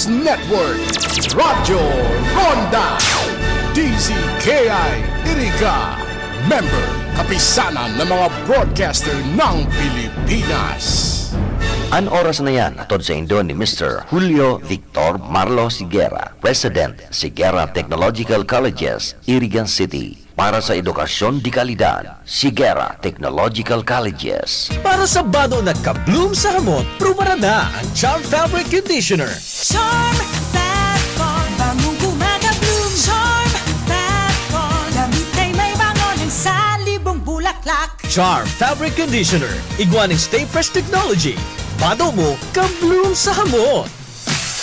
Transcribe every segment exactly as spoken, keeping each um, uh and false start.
Network, Radyo Ronda, D Z K I Iriga, member, Kapisanan ng mga Broadcaster ng Pilipinas. An oras na yan, hatod saindo ni Mister Julio Victor Marlo Sigera, President, Sigera Technological Colleges, Irigan City. Para sa edukasyon de kalidad, Sigera Technological Colleges. Para sa bado na ka-bloom sa hamot, prubaran na ang Charm Fabric Conditioner. Charm Fat Con, bangong gumagabloom. Charm Fat Con, damit ay may bango ng salibong bulaklak. Charm Fabric Conditioner, igwa nin Stay Fresh Technology. Bado mo, ka-bloom sa hamot.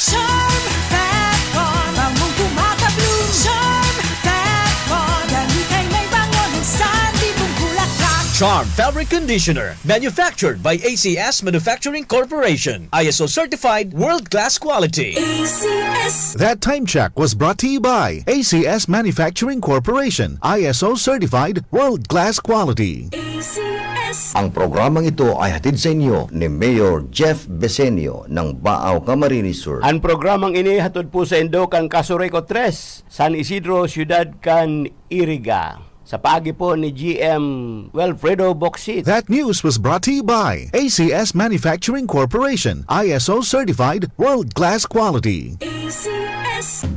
Charm Fat Con, bangong gumagabloom. Charm Fat Con, damit ay may bango ng salibong bulaklak. Charm Fabric Conditioner, manufactured by A C S Manufacturing Corporation. I S O certified, world-class quality. A C S. That time check was brought to you by A C S Manufacturing Corporation, I S O certified, world-class quality. A C S. Ang programang ito ay hatid sa inyo ni Mayor Jeff Besenio ng Baao, Camarines Sur. An programang ini hatod po saindo kan Casureco tres, San Isidro, siyudad kan Iriga. Sa paagi po ni G M Wilfredo Bocsit. That news was brought to you by A C S Manufacturing Corporation, I S O certified, world-class quality. A C S.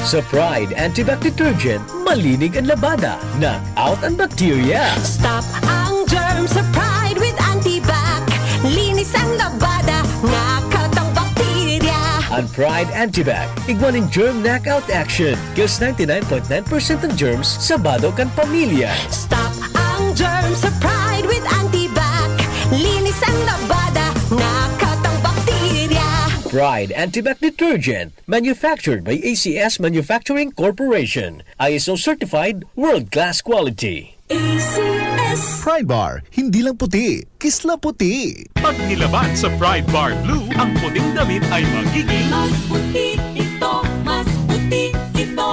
Sa Pride Antibac Detergent, malinig an labada, knock out an bacteria. Stop ang germ sa Pride with Antibac. Linis ang labada, knock out ang bakterya. An Pride Antibac, igwa nin germ knockout action. Kills ninety-nine point nine percent ng germs sa bado kan pamilya. Stop ang germ sa Pride with Antibac. Linis ang labada, knock out ang bakterya. Pride Antibac Detergent, manufactured by A C S Manufacturing Corporation. I S O certified, world-class quality. A C S. Pride Bar, hindi lang puti, kisla puti. Pag nilaban sa Pride Bar Blue, ang puting damit ay magiging mas puti ito, mas puti ito,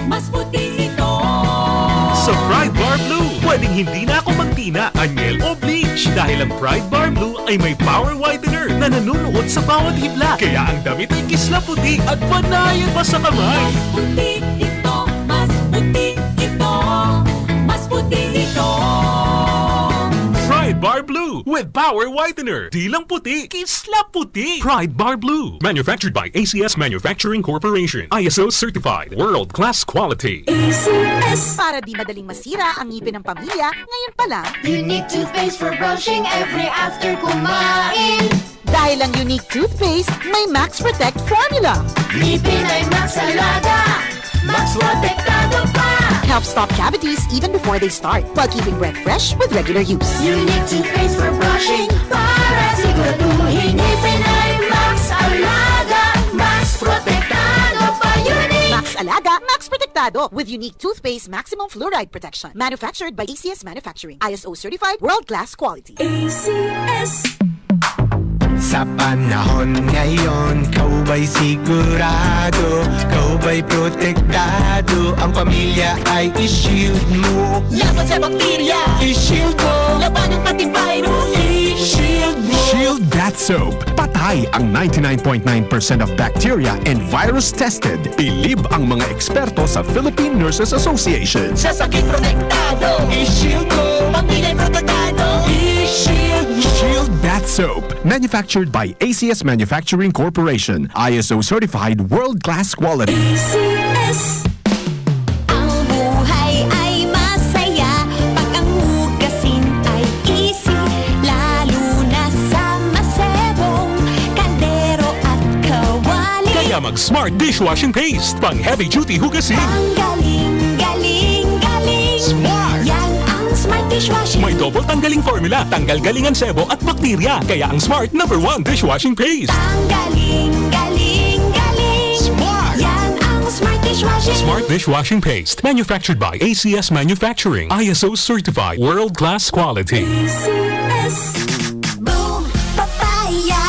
mas puti ito. Sa Pride Bar Blue, pwedeng hindi na ako magtina, anyel o bleach dahil ang Pride Bar Blue ay may power whitener na nanunuot sa bawat hibla. Kaya ang damit ay kisla puti at panayan pa sa kamay. Mas puti ito, mas puti ito, mas puti ito. Pride Bar Blue with Power Whitener. Di lang puti, kisla puti. Pride Bar Blue. Manufactured by A C S Manufacturing Corporation. I S O certified. World class quality. A C S. Para di madaling masira ang ngipin ng pamilya, ngayon pa lang. Unique toothpaste for brushing every after kumain. Dahil ang Unique Toothpaste may Max Protect Formula. Ngipin ay Max Alaga, Max Protektado pa. Help stop cavities even before they start, while keeping breath fresh with regular use. Unique Toothpaste for brushing para siguraduhin ngipin ay Max Alaga, Max Protektado pa. Unique! Max Alaga, Max Protektado with Unique Toothpaste Maximum Fluoride Protection. Manufactured by A C S Manufacturing. I S O certified, world-class quality. A C S. Sa panahon ngayon, ikaw ba'y sigurado, ikaw ba'y protektado, ang pamilya ay i-shield mo. Laban sa bakterya, i-shield mo. Labanan pati virus, i-shield mo. Shield Bath Soap. Patay ang ninety-nine point nine percent of bacteria and virus tested. Bilib ang mga eksperto sa Philippine Nurses Association. Sa sakit protektado, i-shield mo. Pamilya protektado, i-shield mo. Shield Bath Soap. Manufactured by A C S Manufacturing Corporation. I S O certified world-class quality. A C S. Ang buhay ay masaya pag ang hugasin ay easy, lalo na sa masebong kaldero at kawali. Kaya mag Smart Dishwashing Paste, pang heavy duty hugasin. Ang galing, galing, galing. Smart! Yan ang Smart Dishwashing. May double tanggaling formula, tanggal galing ang sebo at bakterya. Kaya ang Smart number one dishwashing paste. Ang galing, galing, galing. Smart! Yan ang Smart Dishwashing. Smart Dishwashing Paste. Manufactured by A C S Manufacturing. I S O certified. World class quality. A C S. Boom Papaya,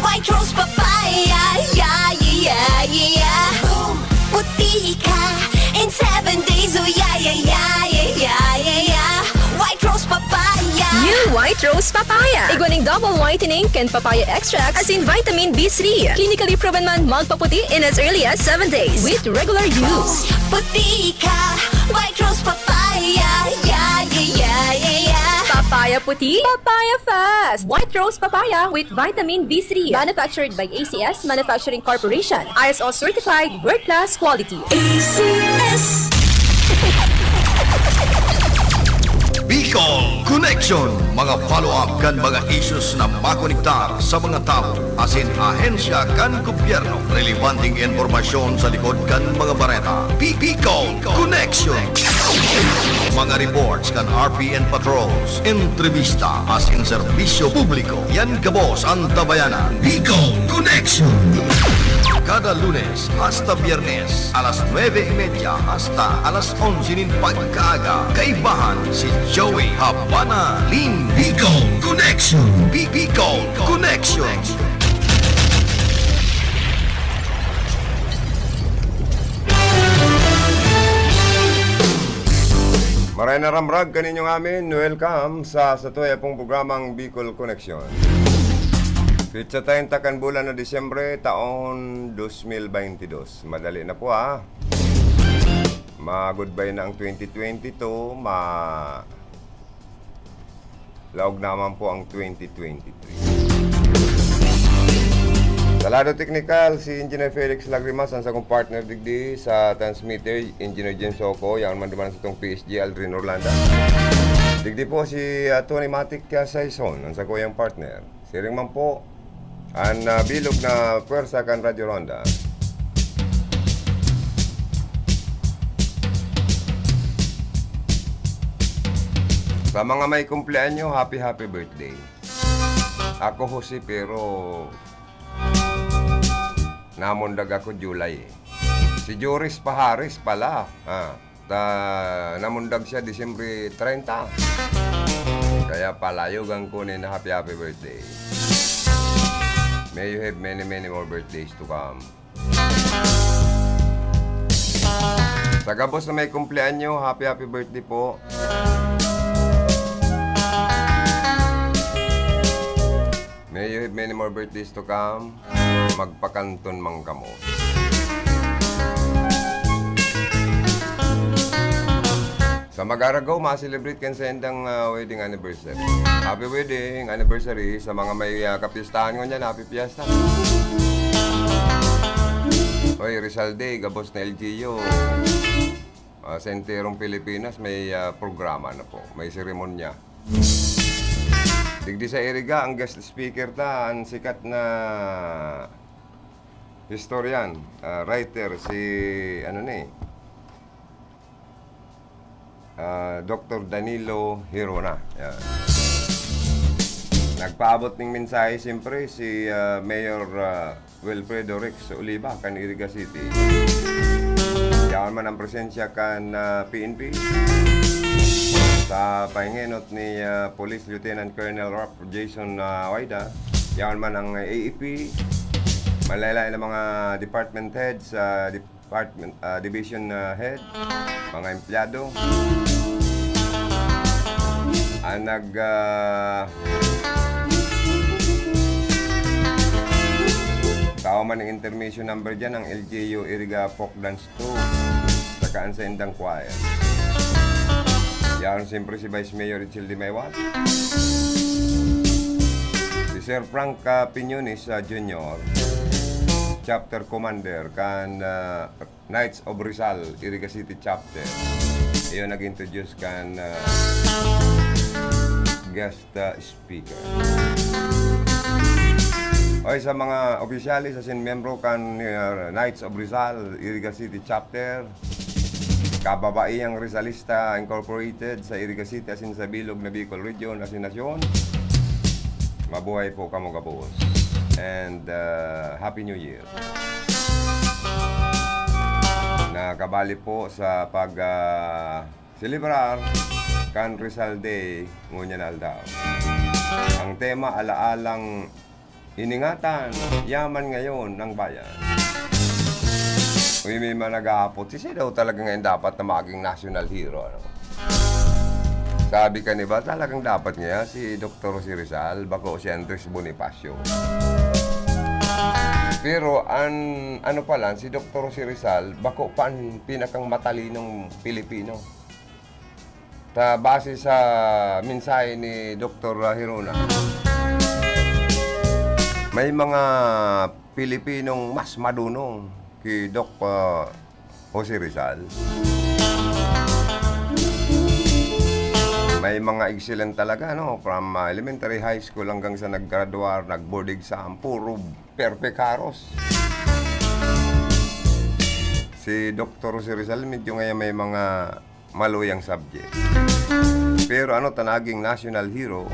White Rose Papaya, yeah, yeah, yeah, yeah. Boom, puti ka in seven days, oh yeah, yeah, yeah, yeah, yeah, yeah, yeah. White Rose Papaya. New White Rose Papaya. Igwa ning double whitening kan papaya extract asin vitamin B three. Clinically proven man magpaputi in as early as seven days with regular use. Puti ka, White Rose Papaya. Yeah, yeah, yeah, yeah, yeah. Papaya puti, papaya fast. White Rose Papaya with vitamin B three. Manufactured by A C S Manufacturing Corporation. I S O certified, world class quality. A C S. Bicol Connection, mga follow-up kan mga issues na makonektar sa mga tawo asin ahensya kan gobyerno. Relebanteng impormasyon sa likod kan mga bareta. Bi- Bicol Connection. Mga reports kan R P N patrols, entrevista asin serbisyo publiko. Yan gabos an tabayanan. Bicol Connection. Kada Lunes hasta Biyernes, alas nuebe y media hasta alas onse nin pagkaaga. Kaibahan si Joey Habana Lin. Bicol Connection. Bi- Bicol Connection. Maray na ramrag kaninyong amin, welcome sa satuya pong programang Bicol Connection. Petsa treinta kan bulan na Disyembre, taon dos mil baynte dos. Madali na po, ah. Ma-goodbye na ang twenty twenty-two, ma- laog naman po ang twenty twenty-three. Sa lado teknikal, si Engineer Felix Lagrimas, ang sakong partner digdi sa transmitter, Engineer James Soco, yaon man duman sa itong P S G, Aldrin Orlando. Digdi po si ah, Tony Matic ah, Saison, ang sakuyang partner. Siring man po, an ah, bilog na pwersa kan Radyo Ronda. Sa mga may kumpleanyo, happy, happy birthday. Ako, Jose, pero namundag ako July eh. Si Joris Paharis pala. Ah, ta, namundag siya Disyembre treinta. Kaya palayogan ko ni na happy, happy birthday. May you have many, many more birthdays to come. Sa gabos na may kumpleanyo, happy, happy birthday po. May you have many more birthdays to come. Magpakanton man kamo. Sa mag-aragaw, ma-celebrate kan sa indang ah, wedding anniversary. Happy wedding anniversary sa mga may ah, kapistahan ngunyan. Happy fiesta. Oy, Rizal Day, gabos na L G U. Ah, sa enterong Pilipinas, may ah, programa na po. May seremonya. Digdi sa Iriga, ang guest speaker ta, ang sikat na historian, ah, writer, si, ano ni, ah, Doktor Danilo Hirona. Yan. Nagpaabot ning mensahe, siyempre, si ah, Mayor ah, Wilfredo Rex Oliva kan Iriga City. Yaon man ang presensya kan ah, P N P sa pahingenot ni ah, Police Lieutenant Colonel Ralph Jason ah, Waida. Yaon man ang A E P, malaylay na mga department heads sa department, ah, division ah, head, mga empleyado. Ang nag ah, tao man ng intermission number dyan, ang L G U Iriga Folk Dance Troupe, saka ang sa Indang Choir. Yaon siyempre si Vice Mayor Richel Di Maywat. Si Sir Frank ah, Piñones ah, Junior, Chapter Commander kan ah, Knights of Rizal, Iriga City Chapter. Iyon nag-introduce kan ah, guest ah, speaker. Oy, sa mga opisyales asin miyembro kan ah, Knights of Rizal, Iriga City Chapter, Kababaihang Rizalista Incorporated sa Iriga City asin sa bilog na Bicol Region asin nasyon, mabuhay po kamo gabos. And ah, Happy New Year. Nakabali po sa pag ah, selebrar kan Rizal Day ngunyan aldaw. Ang tema, alaalang iningatan, yaman ngayon ng bayan. Uy, may mga nag-aapot, sisay daw talaga ngayon dapat na maging national hero, ano? Sabi ka, di ba, talagang dapat ngayon si Doktor Jose Rizal, bako si Andres Bonifacio. Pero an, ano pala, si Doktor Jose Rizal, bako pa an pinakang matalinong Pilipino. Ta base sa mensahe ni Doktor Hirona, may mga Pilipinong mas madunong ki Doc, ah, Jose Rizal. May mga excellent talaga, no? From, ah, elementary, high school hanggang sa naggraduar, nag-board exam, puro perfect haros. Si Doktor Jose Rizal, medyo ngayon may mga maluyang subject. Pero ano ta naging national hero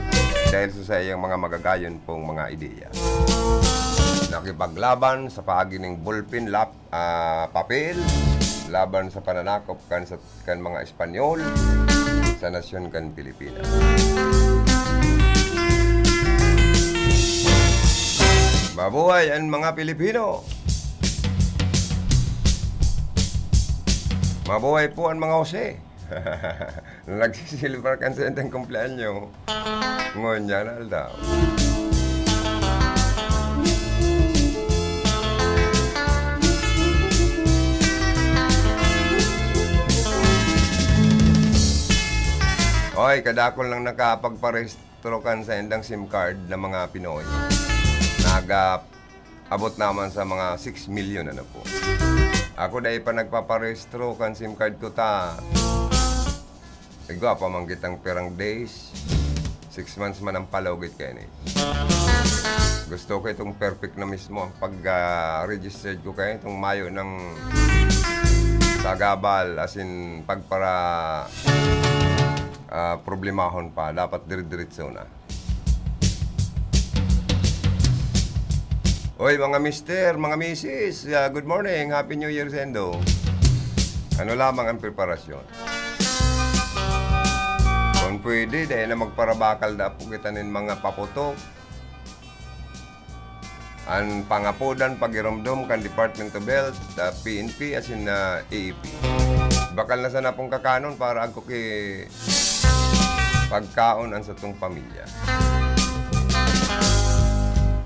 dahil sa saiyang mga magagayon pong mga ideya. Nakipaglaban sa paagi ning ballpen, lap-, ah, papel, laban sa pananakop kan sa, kan mga Espanyol sa nasyon kan Pilipinas. Mabuhay ang mga Pilipino! Mabuhay po ang mga Jose! Na nagsisilbar kan sa indang kumpleanyo. Ngunyan aldaw. Oy, kadakol nang nakapagparehistro kan sa indang sim card na mga Pinoy. Naga-, abot naman sa mga six million, ano po. Ako dai pa nagpaparehistro kan sim card ko ta. Igwa pa man kitang pirang days, six months man ang palugit kaini. Gusto ko itong perfect na mismo ang pag, ah, registered ko kaya itong mayo ng sagabal, as in, pagpara-, ah, problemahon pa. Dapat dire-diretso na. Oy, mga mister, mga misis, ah, good morning, Happy New Year saindo. Ano lamang ang preparasyon? Kung pwede, dai na magparabakal da po kita nin mga paputok. An pangapodan, pagiromdom kan Department of Health, ah, P N P, asin na A A P. Bakal na sana pong kakanon para agko ki pagkaon an satong pamilya.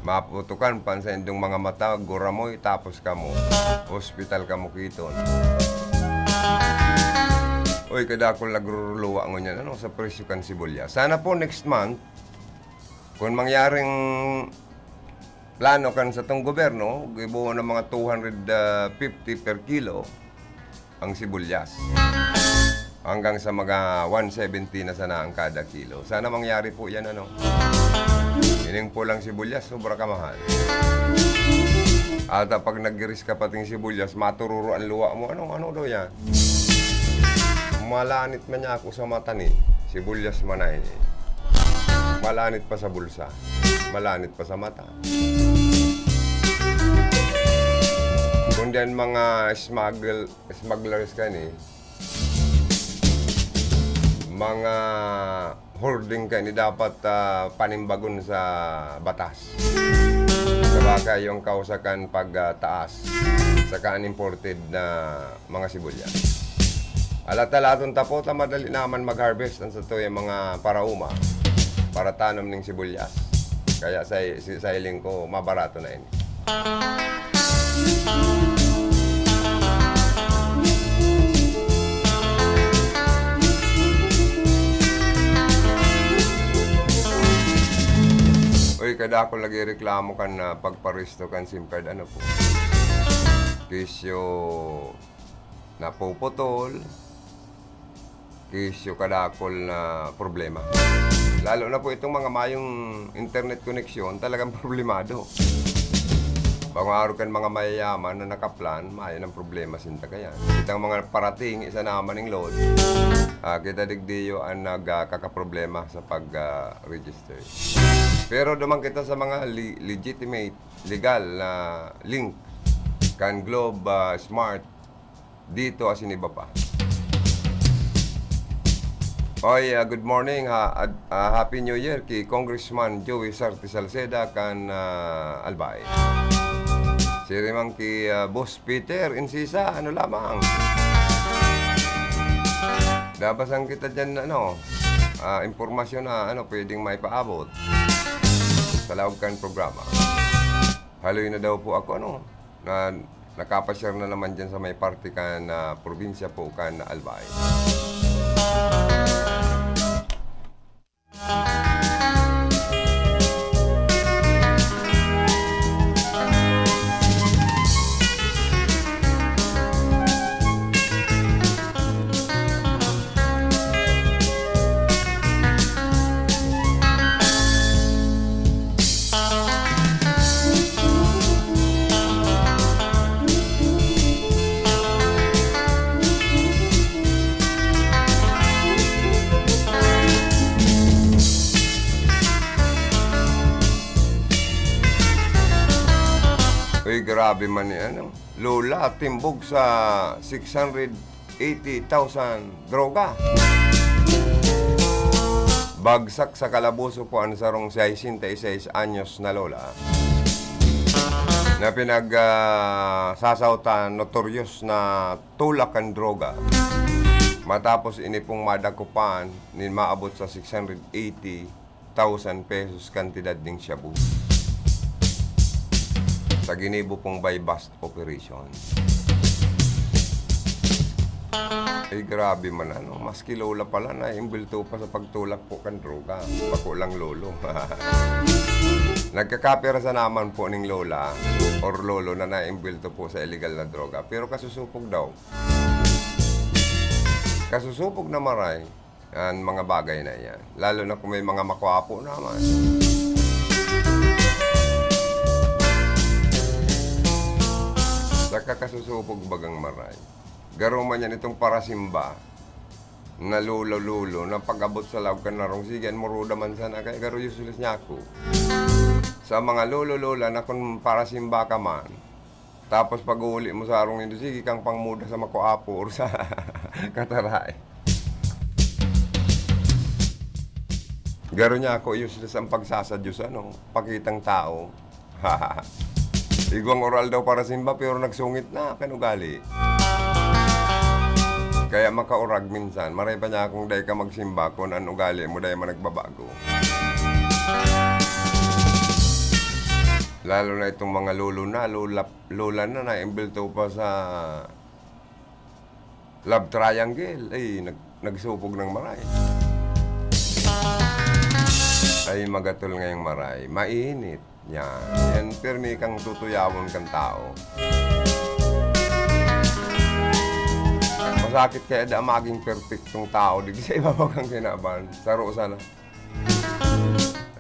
Maputukan pa an saindong mga mata, guramoy, tapos kamo, ospital kamo kiton. Uy, kadakol nagruruluwa ngunyan, ano, sa presyo kan sibuyas. Sana po next month, kung mangyaring plano kan satong gobyerno, gibohon ng mga two hundred fifty per kilo ang sibuyas. Hanggang sa mga one seventy na sana ang kada kilo. Sana mangyari po yan, ano. Ining pulang sibuyas, sobra kamahal. Ata pag naggiris ka pating sibuyas, matururo ang luwa mo. Ano, ano daw yan? Malanit man niya ako sa mata ni, sibuyas man na ini. Malanit pa sa bulsa, malanit pa sa mata. Kundi ang mga smuggle-, smugglers kani, mga hoarding kani dapat, ah, panimbagon sa batas. Sabagay, yung kausa kan pag, ah, taas sa kan imported na mga sibuyas. Alat-alaton ta po ta madali naman mag-harvest ang satuyang mga parauma para tanom ning sibuyas. Kaya sa, si, sa hiling ko, mabarato na ini. Uy, kadakol nagreklamo kan, ah, pagparesto kan sim card, ano po? Kesyo napuputol, kesyo kadakol na problema. Lalo na po itong mga mayong internet connection, talagang problemado. Bangaro kan mga mayayaman na nakaplan, mayo ng problema sinda kayan. Itang mga parating, isa naman ning load, ah, kita digdiyo ang nagkakaproblema sa pag, ah, register. Pero duman kita sa mga li-, legitimate, legal na link kan Globe, ah, Smart dito asin iba pa. Oy, ah, good morning, ha, ad-, ah, Happy New Year ki Congressman Joey Sarte Salceda kan, ah, Albay. Siring man ki, ah, Boss Peter Encisa, ano lamang. Nabasang kita diyan, ano, ah, impormasyon na, ano, pwedeng maipaabot sa laog kan programa. Haloy na daw po ako, ano, na nakapasyar na naman dyan sa may parte kan, ah, probinsya po kan Albay. Uy, grabe man ni ano, Lola, timbog sa six hundred eighty thousand droga. Bagsak sa kalaboso po ang sarong sesenta y seis anyos na lola na pinag, ah, sasautan notorious na tulak kan droga. Matapos ini pong madakupan nin maabot sa six hundred eighty thousand pesos kantidad ning shabu. Sa ginibo pong buy-bust operation. Ay, grabe man, ano, maski lola pala, naimbulto pa sa pagtulak po kan droga. Bako lang lolo. Nagkakapira sa naman po ning lola or lolo na naimbulto po sa illegal na droga. Pero kasusupog daw. Kasusupog na maray. An mga bagay na iyan. Lalo na kung may mga makwapo naman. Saka kasusupog bagang maray. Garo man yan itong parasimba na lolo-lolo na pag-abot sa laog kan narong, sige, an muruda man sana kay garo useless niya ako. Sa mga lolo-lola na kung parasimba ka man, tapos pag-uuli mo sa arong nindo, sige kang pangmuda sa makwapo or sa kataray. Garo niya ako, useless ang pagsasadyos, ano, pakitang tao. Igwang oral daw parasimba, pero nagsungit na kan ugali. Kaya makaurag minsan, maray pa niya kung dai ka magsimba, kun an ugali mo dai man nagbabago. Lalo na itong mga lolo na, lola, lola na, naimbulto pa sa love triangle. Ay, nag-, nagsupog ng maray. Ay, magatol ngayong maray. Mainit. Yan. Yan, pirmi kang tutuyawon kang tao. Masakit kaya da maging perpektong tao digdi sa ibabaw kang kinaban. Saro sana.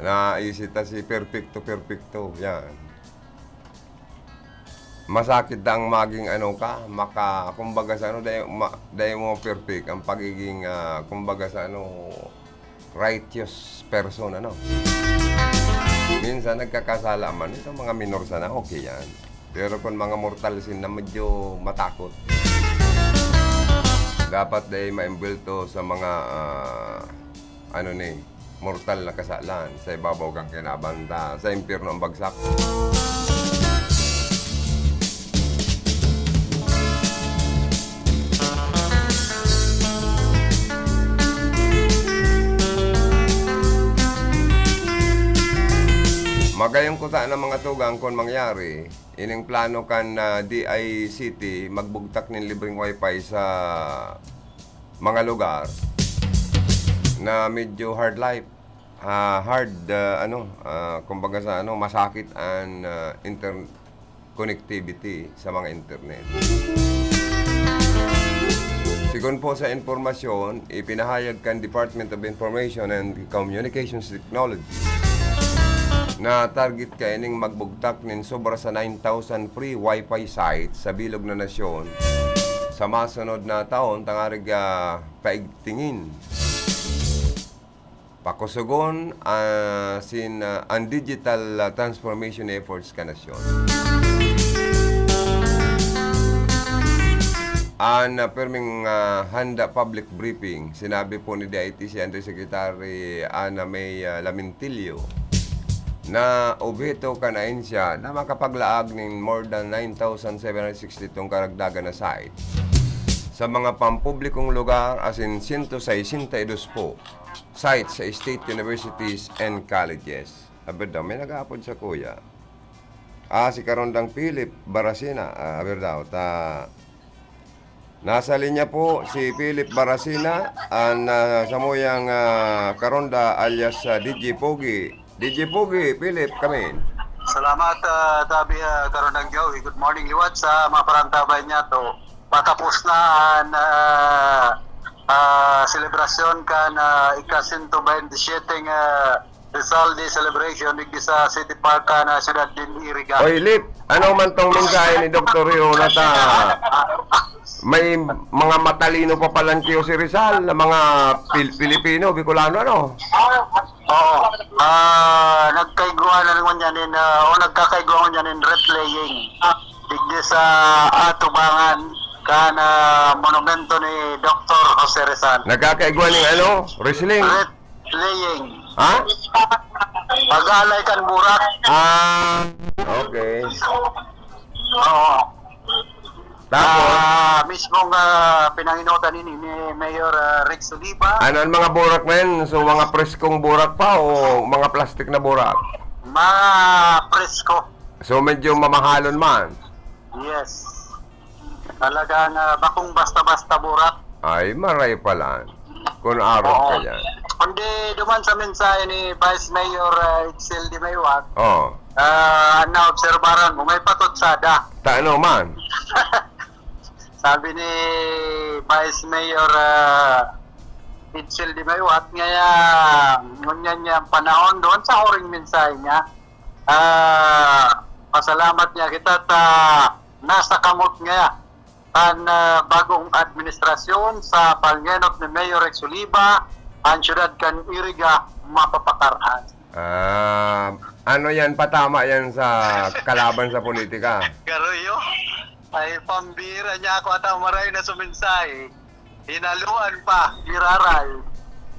Naisita si perpekto, perpekto. Yan. Masakit da ang maging ano ka, maka-, kumbaga sa ano, dai, ma-, dai mo perfect ang pagiging, ah, kumbaga sa ano, righteous person, ano. Minsan nagkakasala man, itong mga minor sana, okay yan. Pero kung mga mortal sin na medyo matakot, dapat dai maimbulto sa mga, ah, ano ni, mortal na kasalan sa ibabaw kan kinaban ta sa impyerno ang bagsak. Magayong kuta na mga tugang kun mangyari, ining plano kan, ah, D I C T, magbugtak nin libreng wifi sa mga lugar na medyo hard life, ah, hard, ah, ano, ah, kumbaga sa ano, masakit an, ah, inter-, connectivity sa mga internet. Sigon po sa impormasyon, ipinahayag kan Department of Information and Communications Technology na target kaining magbugtak nin sobra sa nine thousand free wifi sites sa bilog na nasyon sa masunod na taon, tangarig, ah, paigtingin. Pakusugon, ah, sin, ah, an digital, ah, transformation efforts kan nasyon. An, ah, pirming, ah, handa public briefing, sinabi po ni D I T C Undersecretary Ana May, ah, Lamintillo na obheto kan ahensya na makapaglaag nin more than nine thousand seven hundred sixty-two karagdagan na site sa mga pampublikong lugar asin sento saysenta y dos po sites sa state universities and colleges. Aber daw, may nag-aapod sa kuya. Ah, si Karondang Philip Barasina. Ah, aber daw, ta, nasa linya po si Philip Barasina, an, ah, samuyang, ah, Karonda alias, ah, D J Pogi. D J Pogi, Philip, kami. Salamat, ah, tabi, ah, Karondang Joey. Good morning liwat sa mga parantabay niya to. Patapos na an, ah, ah, selebrasyon kan, ah, ika-sento baynte siyete nga Rizal Day celebration digdi sa City Park kan, ah, siyudad nin Iriga. Oy, Lip, ano man tong mensahe ni Doktor Rio na ta may mga matalino pa palan kayo si Rizal na mga Pil-, Pilipino, Bicolano, ano? Oo. Ah, nagkaigwa na ngunyan in, ah, o nagkakaigwa ngunyan in replaying. Digdi sa atubangan kan, ah, monumento ni Doktor Jose Rizal. Nagkakaigwa ning ano? Wrestling? Replaying. Ha? Pag-alay kan burak. Ah, okay. Oo. Tapos? Ah, mismong, ah, pinanginotan ini ni Mayor, ah, Rex Oliva. Ano ang mga burak na yan? So, mga preskong burak pa o mga plastik na burak? Mga presko. So, medyo mamahalon man? Yes. Talagang, ah, bakong basta-basta burak. Ay, maray pala. Kun arog Oo. ka yan. Kundi duman sa mensahe ni Vice Mayor, ah, Excel de Maywat, Oh. ah, naobserbaran ko, may patutsada. Ta ano man? Sabi ni Vice Mayor, ah, Excel de Maywat, ngaya, ngunyan niya ang panahon doon sa huring mensahe niya. Ah, pasalamat niya kita ta nasa kamot ngaya kan, ah, bagong administrasyon sa palingenot ni Mayor Rex Oliva, ang siyudad kan Iriga mapapakaran. Ah, ano yan? Patama yan sa kalaban sa politika? Garoyo, ay pambira niya ako at ang maray na suminsay. Hinaluan pa, giraray,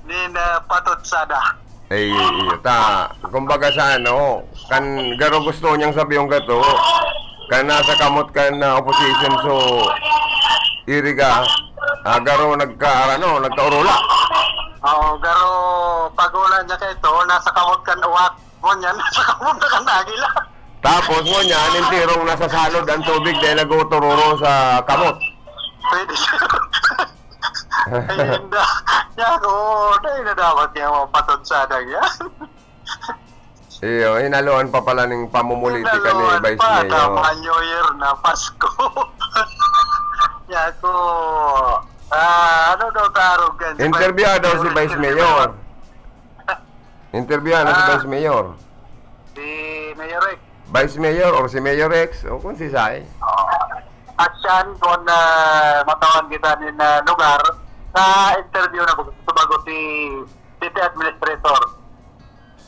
nin, ah, patutsada. Ay, iyo. Ta, kumbaga sa ano, kan garo gusto niyang sabi yung gato, kan nasa kamot kan, ah, opposition, so, iriga, ah, garo nagka, ano, nagkaurula. Oo, garo pag-ula niya kaito, nasa kamot kan uwak. Ngunyan, nasa kamot na kan agila. Tapos, ngunyan, enterong nasa salod ang tubig dahil nag-utururo sa kamot. Pwede siya. Ay, hindi. Yan, oo, dahil na dapat niya mapatutsada niya. Iyo, hinaluan pa pala ning pamumuliti ka ni Hinaluan Vice pa, Mayor. Tama, New Year na, Pasko. Yako. Ah, ano daw tarog yan? Si Interview Vice daw si Mayor Vice Escudero. Mayor. Interview na si Ah. Vice Mayor. Si Mayor Rex. Vice Mayor or si Mayor Rex, o kung si Sai. Oo. At siyan, kung, ah, matawan kita nin, ah, lugar, sa interview na gusto bago si City Administrator.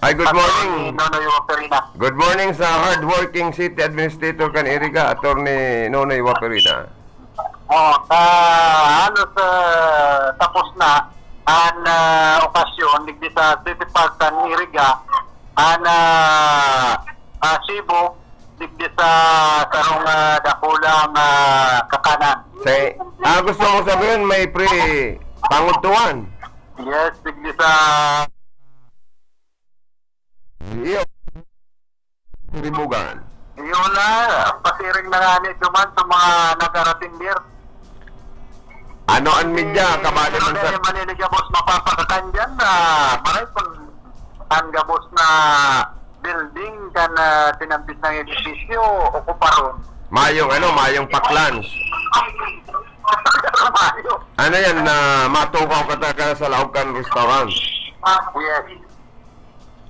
Ay, good Attorney morning. Nonoy Waperina. Good morning sa hardworking City Administrator kan Iriga, Attorney Nonoy Waperina. Oh, sa halos, ah, tapos na an, ah, okasyon digdi sa City Park kan Iriga, an, ah, ah, Cebu, digdi sa sarong, ah, dakulang, ah, kakanan. Sa, ah, gusto mo sabihin may free pangudtuan? Yes, digdi sa Iyo. Ribugan. Yun na, pasiring na nga ni duman sa mga nagaratindir. Ano an media? Eh, kabali man ano sa na yung maniligabos mapapakakan dyan na maray kung an gabos na building kan, ah, tinambis ng edifisyo, okuparon. Mayong ano, mayong paklans. Mayo. Ano yan, na matukaw ka ta-, ka sa laog kan restaurant? Ah, yes.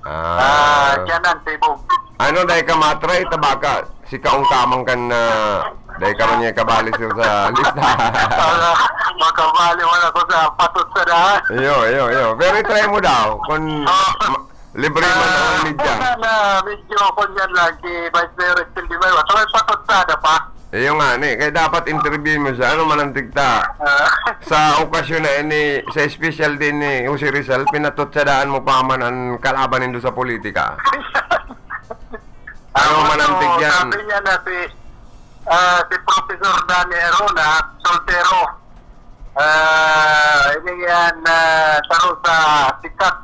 Ah. Ah, dyan ang tibog. Ano, dai ka matry, tabaka? Si kaong kamang kan, ah, dai ka man niya kabali sa, sa lista. Wala, makabali, wala ko sa patot sa daan. Iyo, iyo, iyo. Pero i-try mo daw, kung Ah. ma-, libre man Ah, ang media. Una na, medyo, kunyan lang, si Vice Mayor Estel Di Mayo. At may patot sa ada pa. Iyo nga, ni, kaya dapat interview mo siya. Ano man ang tigta? Ah. Sa okasyon na ini, sa special din ni Jose Rizal, pinatutsadaan mo pa man ang kalaban nindo sa politika. Ano Ano man ang to, tigyan? Sabi niya na si, ah, si Professor Danny Arona, soltero. Ah, ini yan, ah, saro sa sikat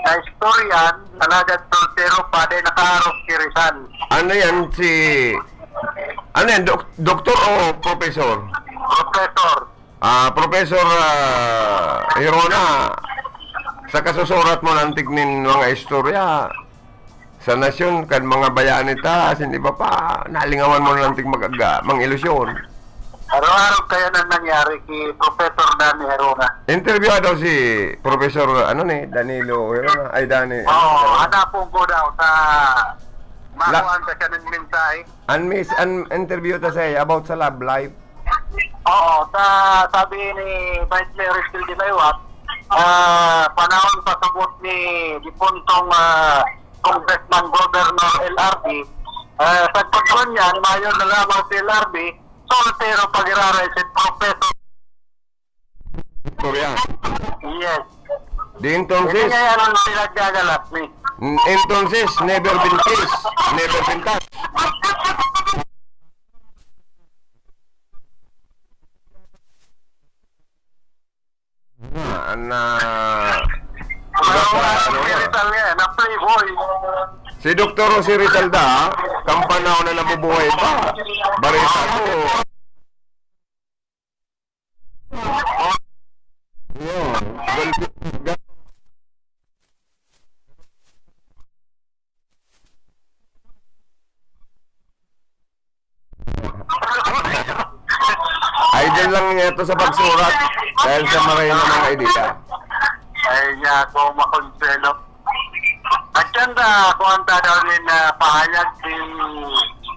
na istoryan, alagad soltero pa, di nakaarog si Rizal. Ano yan, si, ano yan, dok-, doktor o professor? Professor. Ah, Professor, ah, Hirona, sa kasusurat mo ng tignin mga istorya, sa nasyon, kan mga bayani ta, asin iba pa, nalingawan mo na lang tig mag-aga, mang-ilusyon. Araw-araw kaya na nangyari ki Professor Danny Herona. Interview daw si Professor, ano ni, Danilo Herona, ay, Danny, Oo, ano, hanapon ko daw sa La- makuhaan ka siya ng mensahe. An mis-, an interview ta siya about sa love life. Oo, sa sabi ni Vice Mayor Estel de Maywat, ah, panahon pa sabot ni dipuntong, ah, Congressman Governor L R D, ah, sa pagkuhan niyan, mayo na lamang si L R D, soltero pag-iraray si Professor. Victoria. Yes. Di entonces, Hindi nga yan ang pinaggagalat ni. Entonces, never been kissed, never been touched. Ah, na, Wala, wala, ano si na? Rizal nga, na playboy. Si Doktor Jose Rizal da, kan panahon na nabubuhay pa. Bareta ko. Yun. Idol lang niya to sa pagsurat dahil sa maray na mga ideya. Ay, niya ako makonselo. At yan na, kung ang tadaw nin, ah, pahayag ni,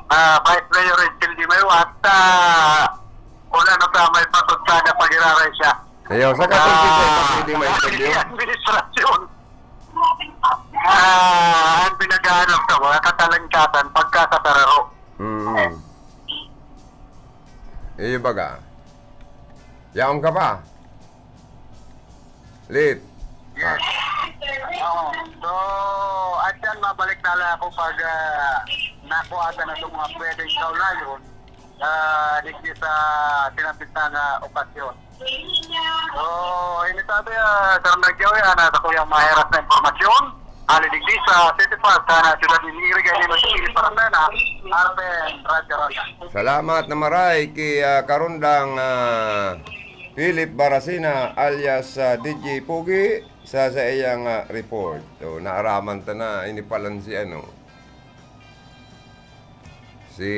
ah, Vice Mayor Estel de Mayo at, ah, wala na sa may patod sana pag-iraray siya. Ayaw, sa katong Ah, pwede may interview? Administrasyon. Ah, ang pinag-aanap sa mga katalangkasan pagkakatararo. Mm. Iyo baga. Yaon ka pa? Lit. Yes. Oo. So, at yan, mabalik na lang ako pag, ah, nakuha na itong mga pwedeng kaulayon, ah, digdi sa sinabit na nga okasyon. So, ini sabi, ah, Sir Nagyaw, ah, nasa kuyang maheras na impormasyon. Ali digdi sa City Park, sa siyudad ni Iriga, ni Magpili para sana, Arben Radyo Rosa. Salamat na maray ki, ah, Karundang, ah, Philip Baracena alias, ah, D J Pogi sa saiyang, ah, report. So, naaraman ta na, ini palan si ano, si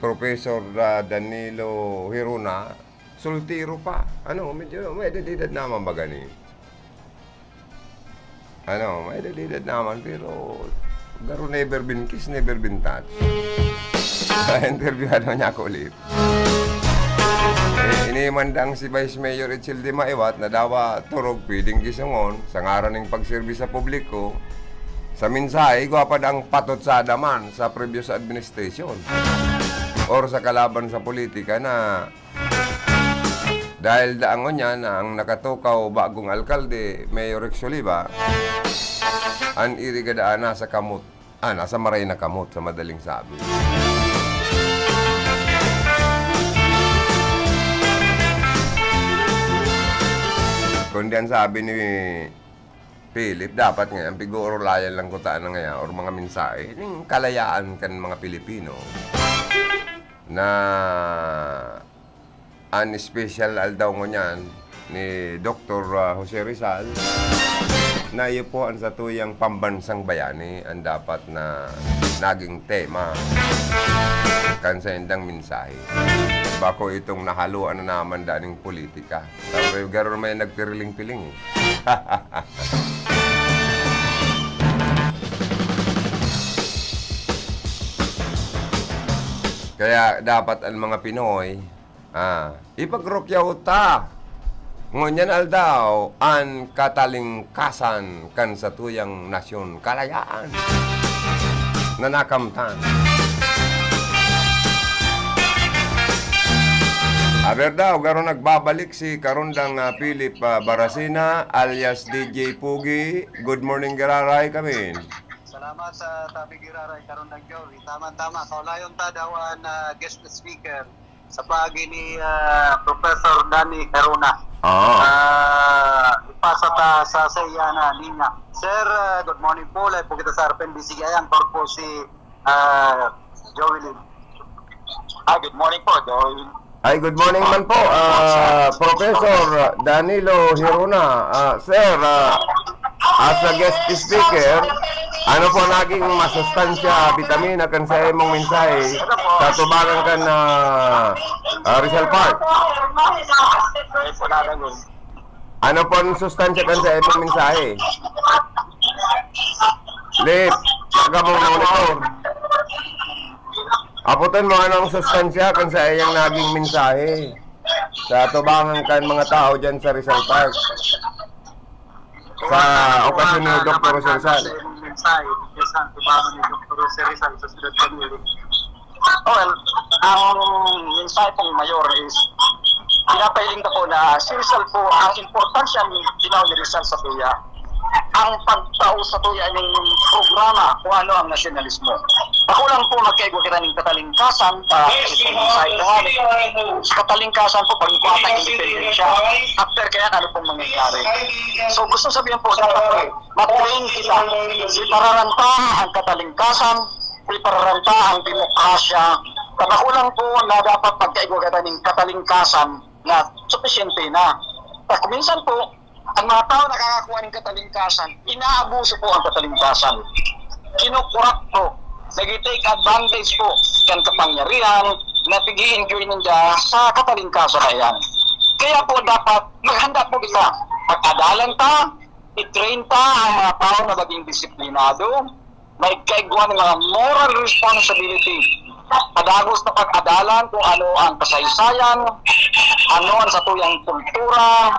Professor, ah, Danilo Hirona, soltero pa. Ano, medyo may edad-edad naman ba gani? Ano, may edad-edad naman, pero garo never been kiss, never been touch. Interview ano niya ako ulit. Eh, inimandang si Vice Mayor Edsel de Maiwat na dawa turog pwedeng gisungon sa ngaran ning pagserbi sa publiko. Sa mensahe, igwa pa dang patotsada man sa previous administration or sa kalaban sa politika na dahil daan ngunyan na ang nakatukaw bagong alkalde, Mayor Rex Oliva, an Iriga daan nasa kamot, ah, nasa maray na kamot sa madaling sabi. Kundi ang sabi ni Philip, dapat ngayon, pigurulayan lang kuta na ngayon, or mga mensahe, ning kalayaan kan mga Pilipino na an special aldaw ngunyan ni Doktor, ah, Jose Rizal, na iyo po ang satuyang pambansang bayani ang dapat na naging tema kan saindang mensahe. Bako itong nahaluan na naman daning politika. Sabi, garo may nagpiriling-piling eh. Kaya dapat ang mga Pinoy, ah, ipagrukyaw ta ngunyan aldaw an katalingkasan kan satuyang nasyon, kalayaan na nakamtan. Aber daw, garo nagbabalik si Karundang, ah, Philip, ah, Baracena, alias D J Pogi. Good morning, giraray kami. Salamat sa tabi, giraray, Karundang Joey. Tama-tama, kaulayon ta daw an, ah, guest speaker. Sa paagi ni, ah, Professor Danny Herona. Oo. Ah, ipasa ta sa, sa iya na linya. Sir, ah, good morning po. Live po kita sa R P N B C G I. Ang tawag po si, ah, Joey Lim. Ah, good morning po, Joey. Ay, good morning man po, ah, Professor Danilo Hirona. Ah, sir, ah, as a guest speaker, ano po naging masustansya, bitamina, kan sa imong mensahe sa tubangan kan, ah, ah, Rizal Park? Ano po ang sustansya kan sa imong mensahe? Lip, taga mong monitor. Aputan mo, anong sustansya kan sa iyang naging mensahe sa tubangan kan mga tao dyan sa Rizal Park? Sa okasyon ni Doktor Jose Rizal. Mensahe sa tubangan ni Doktor Jose Rizal sa Siyudad Canili. Well, ang mensahe pong mayor is, pinapahiling ko po na si Rizal po, ang importansya ni Ginaw ni Rizal sa tuya, ang pagtao sa tuya ning programa kung ano ang nasyonalismo. Ako lang po, magkaigwa kita ning katalingkasan, pa, sa mensahe ko nga, sa katalingkasan po, pag kuha tayong independensya, after kaya ano pong mangyayari. So, gusto sabihin po, dapat matrain kita, ipararanta ang katalingkasan, ipararanta ang demokrasya. Pag ako lang po na dapat magkaigwa kita ning katalingkasan na supisyente na. Pag minsan po, ang mga tao nakakakuha ng katalingkasan, inaabuso po ang katalingkasan. Kinukurap po, nag-take advantage po kan kapangyarihan na pig-i-enjoy ninda sa katalingkasan na yan. Kaya po dapat maghanda po kita. Pag-adalan ta, i-train ta ang mga tao na maging disiplinado, magkaigwa nin mga moral responsibility. Padagos na pag-adalan kung ano ang kasaysayan, ano ang satuyang kultura,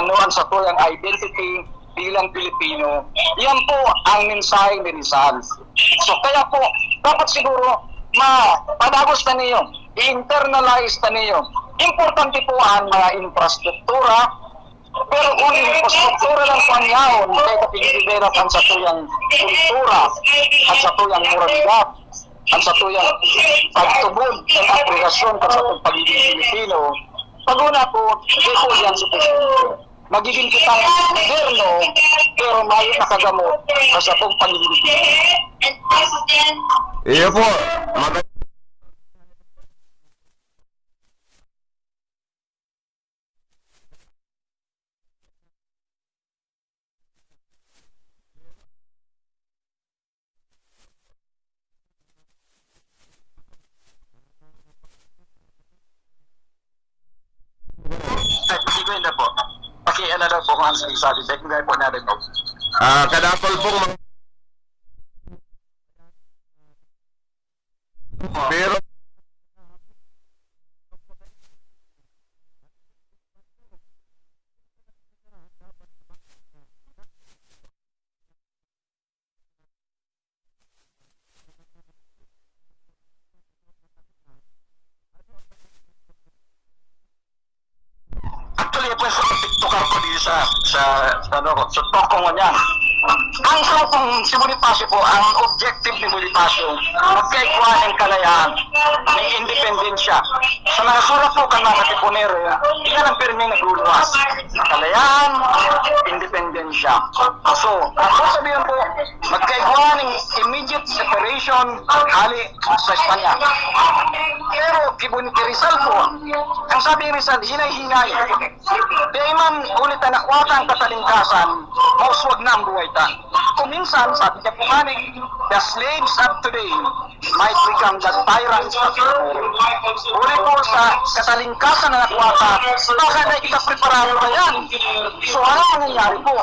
ano ang satuyang identity bilang Pilipino. Yan po ang mensahe ni Rizal. So, kaya po, dapat siguro, ma-, padagos na niyo, i-internalize na niyo. Importante po ang mga infrastruktura, pero kung infrastruktura lang po ang yaon, hindi ka pinidevelop ang satuyang kultura, ang satuyang moralidad, ang satuyang pagtubod, ang apresyasyon, ang satuyang pagiging Pilipino, pag-una po, di po yan supisyente. Magiging kitang moderno, pero mayo nakagamot sa satong pagiging Pilipino. Iyo po. Mag- Ay, hindi ko yun na po. Paki-, ano daw po kung ano sabi. Hindi ko po narinig. Ah, kadakol pong mga Pero Actually, ito sa TikToker ko dito sa, sa, sa, ano ko, sa talk ko ngunyan. Ang sa kong si Bonifacio po, ang objective ni Bonifacio, magkaigwa ng kalayaan, ng independensya. Sa mga surat po kan mga Katipunero, iyan ang pirming nagluluwas. Kalayaan, independensya. So, ang sabihin po, magkaigwa ng immediate separation, hali sa Espanya. Pero kibun kay Rizal po, ang sabi ni Rizal, hinay-hinay. Di man huli ta nakwata ang katalingkasan, mauswag na ang buhay ta. Kung minsan, sabi niya po nga ni, "The slaves of today might become the tyrants of tomorrow." Huli po sa katalingkasan na nakwata, baka na ikapreparado na yan. So, ano ang nangyayari po?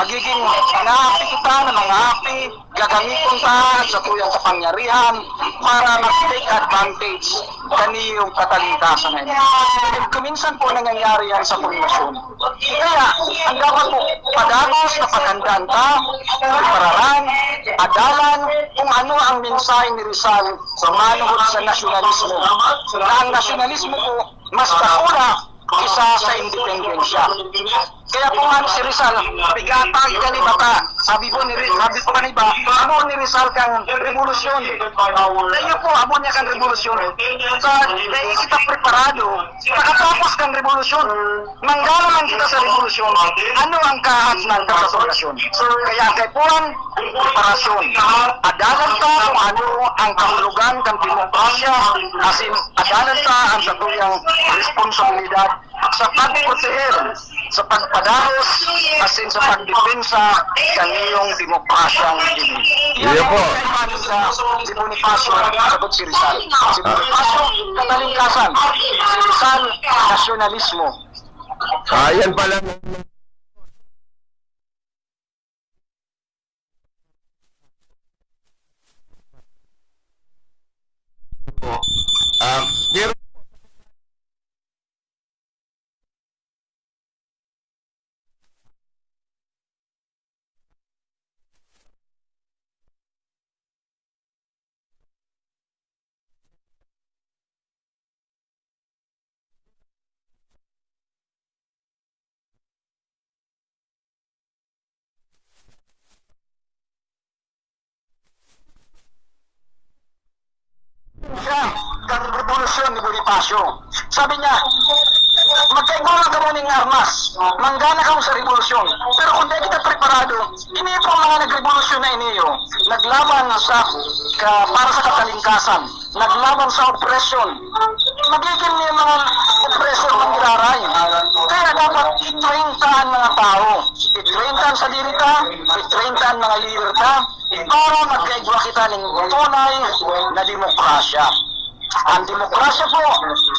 Magiging naapi kita ng mga api, gagamiton ta sa tuyang kapangyarihan para mag-take advantage kaniyong katalingkasan na ini. At kuminsan po nangyayari yan sa formasyon. Kaya, ang dapat po, padagos na paghandaan ta, pararan, adalan, kung ano ang mensahe ni Rizal sa manungod sa nasyonalismo. Na ang nasyonalismo po, mas dakula kisa sa independensya. Kaya po nga si Rizal, pigatag kan iba ta. Sabi po ni Ri-, sabi po kan iba, "Amo ni Rizal kan rebolusyon." Tayo po, amo niya kan rebolusyon. Sa, dai kita preparado, makatapos kan rebolusyon. Manggalaman kita sa rebolusyon. Ano ang kaahas ng kasasolasyon? Kaya ang kaipuhan, preparasyon. Adalan ta kung ano ang kahulogan kan demokrasya, asin adalan ta ang satuyang responsabilidad sa pagproteher, sa pagpadagos, asin sa pagdepensa kan iyong demokrasyang dinig. Iyo po. Yan ang kaibahan sa si Bonifacio, sagot si Rizal. Si Bonifacio, katalingkasan. Si Rizal, nasyonalismo. Ah, yan pala. Po. Ah, pero siya kan rebolusyon ni Bonifacio. Sabi niya, "Magkaigwa man kamo nin armas, manggana kamo sa rebolusyon. Pero kung dai kita preparado, ini po ang mga nagrevolusyon na ini, oh, naglaban sa ka-, para sa katalingkasan, naglaban sa opresyon. Magigin niya mga opresyon manggiraray. Kaya dapat i-train ta an mga tawo. I-train ta an sadiri ta, i-train ta an mga lider ta, para magkaigwa kita nin tunay na demokrasya." An demokrasya po,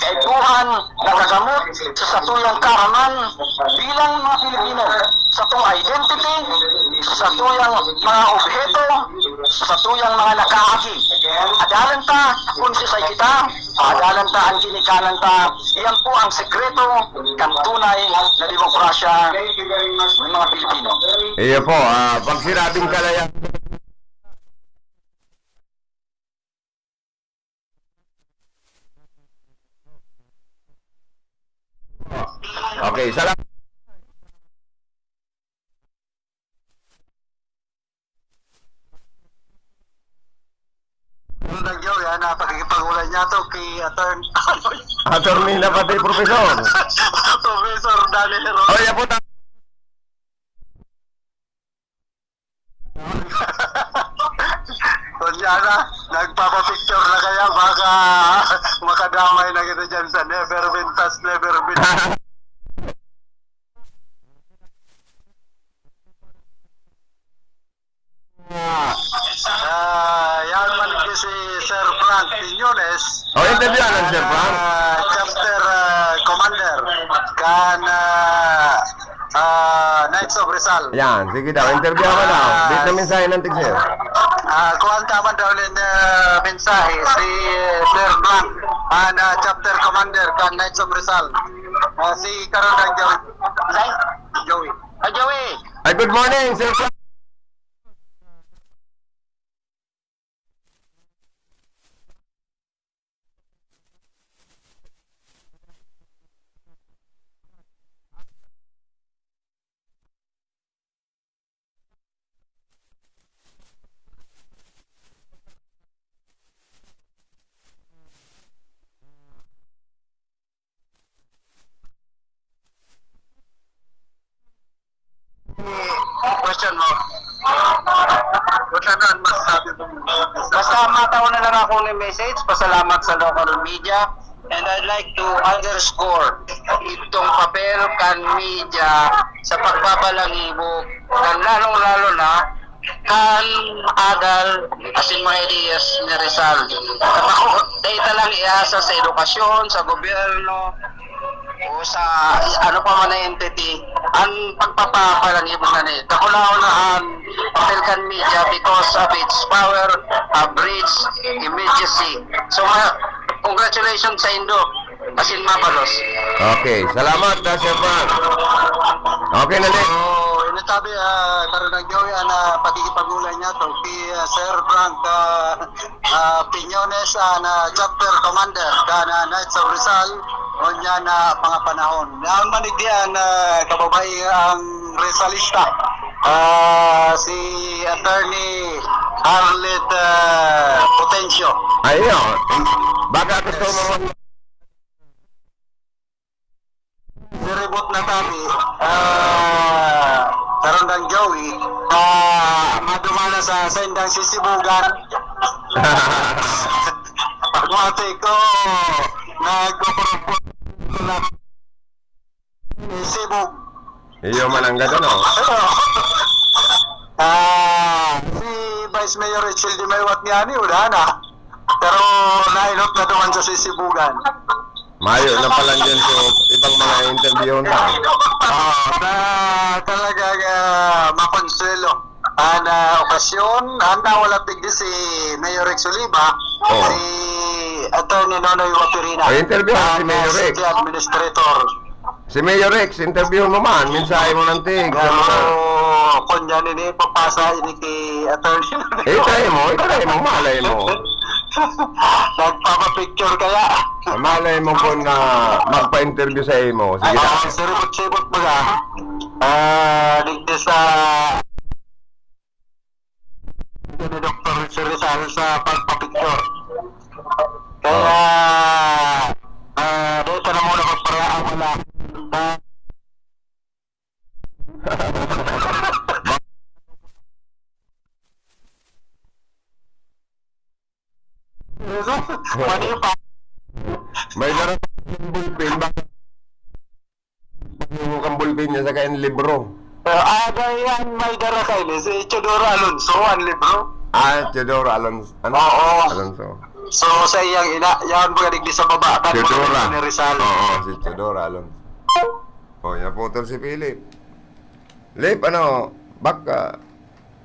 kaipuhan, nagagamot sa satuyang kaaraman bilang mga Pilipino, satong identity, sa satuyang mga obheto, sa satuyang mga nakaagi. Adalan ta kun siisay kita, adalan ta an ginikanan ta. Yan po ang sekreto kan tunay na demokrasya ng mga Pilipino. Iyo po, ah, pag sinabing kalayaan, okay, salamat. Ano nang yaw yan, ah, pakikipag-ulay niya to kay Attorney Attorney na pati, Professor. Professor Danny Heron. Oh, yan po, ta- Kunya na, nagpapapicture na kaya, baka makadamay na kita dyan sa never been touched, never been. Ah, yan man si Sir Frank Quiñones. Oh, interview na, Sir Frank. Ah, chapter, ah, commander kan, ah, ah, Knights of Rizal. Yan, sige daw, interview mo daw. Ah, di na mensahe ng tigsil. Ah, kuwan ka man daw rin, ah, mensahe si Sir Frank, ah, na chapter commander kan Knights of Rizal. Ah, si Karol Joey. Joey. Ah, Joey. Ay, good morning, Sir Frank. Question mo. Wala na, masasabi mo. Basta matao na lang ako ni message, pasalamat sa local media. And I'd like to underscore itong papel kan media sa pagbabalangibo, kan lalong-lalo na kan adal asin mga ideas ni Rizal. Kapako, dai ta lang iasa sa edukasyon, sa gobyerno, o sa ano pa man na entity, ang pagpapapalangibo na ni. Dakulaon na ang papel kan media because of its power, uh, reach, immediacy. So, ma-, congratulations sa indo. Asin mabalos. Okay, salamat, ah, Sir Frank. Okay na, Nick. So, ini tabi, ah, karon ang gawin, ah, pakikipag-ulay niya to kay, ah, Sir Frank, ah, ah, Piñones, ah, na chapter commander kan, ah, Knights of Rizal, Unya na mga panahon. Ang manigdian na kababae ang resalista, ah, si Attorney Arlette, ah, Potencio. Ayun. Baka gusto mo mag- Siribot na tabi, ah, Karondang Joey, ah, madumana sa sendang sisibugan. Pagmati ko, nagpapropose na sibog. Iyo man ang ganda, no? Ah, si Vice Mayor Rachel de Maywat niya ni, wala na. Pero nainot na duman sa sisibugan. Mayo na pala dyan, so ibang mga interview na. Ah, na talaga, ah, makonsuelo. Ah, na okasyon, ah, nawala digdi si Mayor Rex Oliva, Oo. si Attorney Nonoy Waterina. Ay, interview si Mayor Rex. City Administrator. Si Mayor Rex, interview mo man, mensahe mo ng tig. Pero, kung yan ini, papasa ini kay Attorney Nonoy. Eh, try mo, eh, try mo, malay mo. Nagpapapicture kaya. Malay mo kung na magpa-interview sa imo. Sige na. Ah, siribot-sibot mo na. Ah, digdi sa ni Doktor Rizal sa pagpapicture. Kaya, ah, dito na muna magparaawala. Ah, Mali pa. May dara kang ballpen, baka yung kang ballpen niya sa kain libro. Ah, ada yan, may dara kayo ni si Teodoro Alonso, ang libro. Ah, Teodoro Alonso. Ano? Oo. Alonso. So, sa iyang ina, yan mga digdi sa baba, kan Teodora. Ni Rizal. Oo, si Teodora Alonso. Oh, naputol si Philip. Lip, ano, back, ah,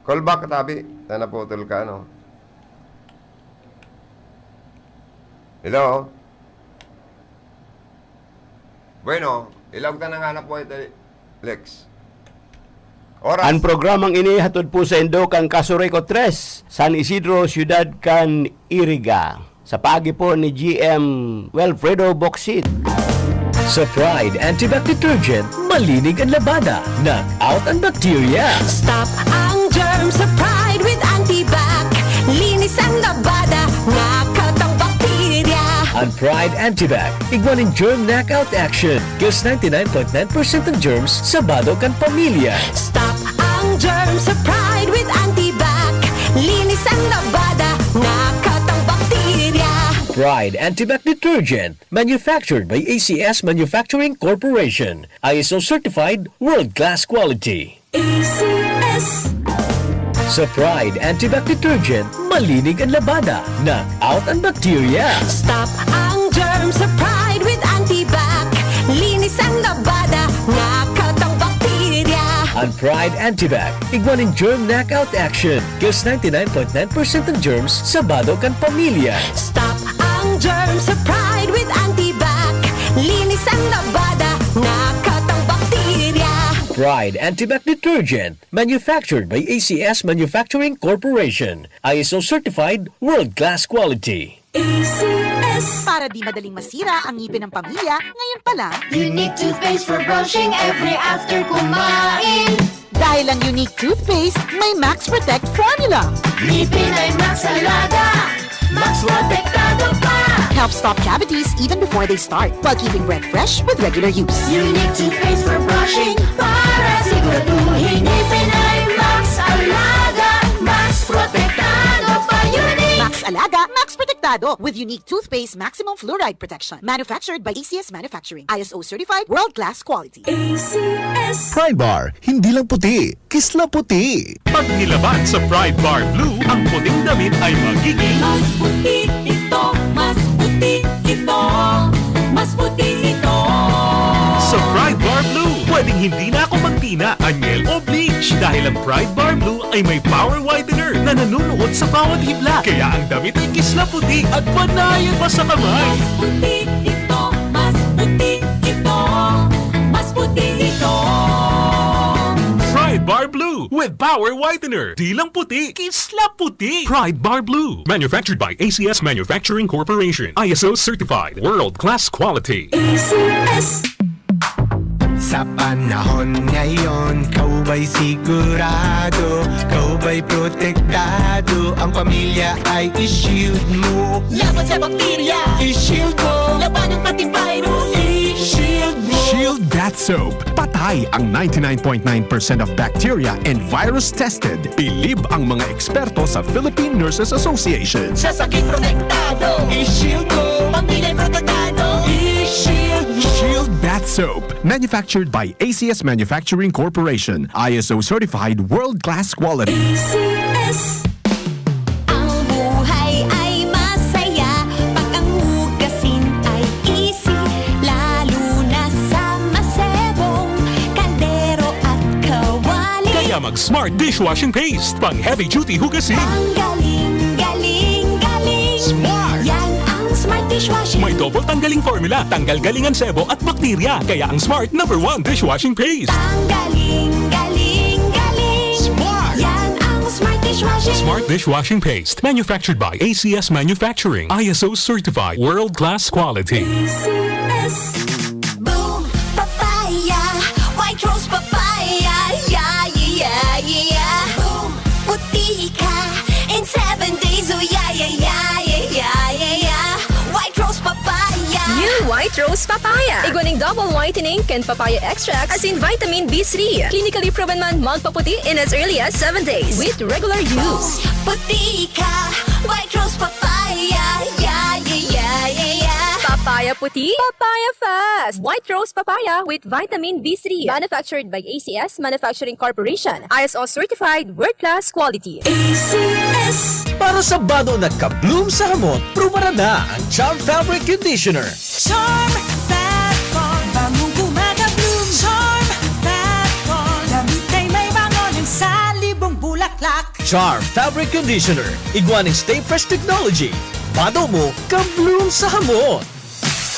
call back, tabi. Na naputol ka, ano? Hello? Bueno, ilaog ta nang hanap mo ito, Lex. Oras. An programang ini hatod po saindo kan Casureco tres, San Isidro, siyudad kan Iriga, sa paagi po ni G M Wilfredo Boksit. Sa Pride Antibac Detergent, malinig an labada, knock out an bacteria. Stop ang germ sa Pride with Antibac. Linis ang labada, knock out ang bakterya. An Pride Antibac, igwa nin germ knockout action. Kills ninety-nine point nine percent ng germs sa bado kan pamilya. Stop ang germ sa Pride with Antibac. Linis ang labada, knock out ang bakterya. Pride Antibac Detergent, manufactured by A C S Manufacturing Corporation. I S O certified, world-class quality. A C S. Sa Pride Antibac Detergent, malinig an labada, knock out an bacteria. Stop ang germ sa Pride with Antibac. Linis ang labada, knock out ang bakterya. An Pride Antibac, igwa nin germ knockout action. Kills ninety-nine point nine percent ng germs sa bado kan pamilya. Stop ang germ sa Pride with Antibac. Linis ang labada, knock out ang bakterya. Pride Antibac Detergent, manufactured by A C S Manufacturing Corporation. I S O certified, world-class quality. A C S. Para di madaling masira ang ngipin ng pamilya, ngayon pa lang. Unique toothpaste for brushing every after kumain. Dahil ang Unique toothpaste, may Max Protect formula. Ngipin ay Max Alaga, Max Protektado pa. Helps stop cavities even before they start, while keeping breath fresh with regular use. Unique toothpaste for brushing, para siguraduhin ngipin ay Max Alaga, Max Protektado pa. Unique. Max Alaga, Max Protektado, with Unique Toothpaste Maximum Fluoride Protection. Manufactured by A C S Manufacturing. I S O certified, world-class quality. A C S. Pride Bar, hindi lang puti, kisla puti. Pag nilaban sa Pride Bar Blue, ang puting damit ay magiging mas puti ito, mas puti ito, mas puti ito. Sa Pride Bar Blue, pwedeng hindi na ako magtina, anyel o bleach dahil ang Pride Bar Blue ay may power whitener na nanunuot sa bawat hibla. Kaya ang damit ay kisla puti at panayan pa sa kamay. Mas puti ito, mas puti ito, mas puti ito. Pride Bar Blue with Power Whitener. Di lang puti, kisla puti. Pride Bar Blue. Manufactured by A C S Manufacturing Corporation. I S O certified. World class quality. A C S. Sa panahon ngayon, ikaw ba'y sigurado? Ikaw ba'y protektado? Ang pamilya ay i-shield mo. Laban sa bakterya, i-shield mo. Labanan pati virus, i-shield mo. Shield Bath Soap. Patay ang ninety-nine point nine percent of bacteria and virus tested. Bilib ang mga eksperto sa Philippine Nurses Association. Sa sakit protektado, i-shield mo. Pamilya protektado, i-shield mo. Shield Bath Soap. Manufactured by A C S Manufacturing Corporation. I S O certified world-class quality. A C S. Ang buhay ay masaya pag ang hugasin ay easy, lalo na sa masebong kaldero at kawali. Kaya mag Smart Dishwashing Paste, pang heavy duty hugasin. Ang galing, galing, galing. Smart! Yan ang Smart Dishwashing. May double tanggaling formula, tanggal galing ang sebo at bakterya. Kaya ang Smart number one dishwashing paste. Ang galing, galing, galing. Smart! Yan ang Smart Dishwashing. Smart Dishwashing Paste. Manufactured by A C S Manufacturing. I S O certified. World class quality. A C S. Boom Papaya, White Rose Papaya, yeah, yeah, yeah, yeah. Boom, puti ka in seven days, oh yeah, yeah, yeah, yeah, yeah, yeah, yeah. White Rose Papaya. New White Rose Papaya. Igwa ning double whitening kan papaya extract asin vitamin B three. Clinically proven man magpaputi in as early as seven days with regular use. Boom, puti ka, White Rose Papaya, yeah, yeah, yeah, yeah, yeah. Papaya puti, papaya fast. White Rose Papaya with vitamin B three. Manufactured by A C S Manufacturing Corporation. I S O certified, world class quality. A C S. Para sa bado na ka-bloom sa hamot, prubaran na ang Charm Fabric Conditioner. Charm Fabcon, bangong gumagabloom. Charm Fabcon, damit ay may bango ng salibong bulaklak. Charm Fabric Conditioner, igwa ning Stay Fresh Technology. Bado mo, ka-bloom sa hamot.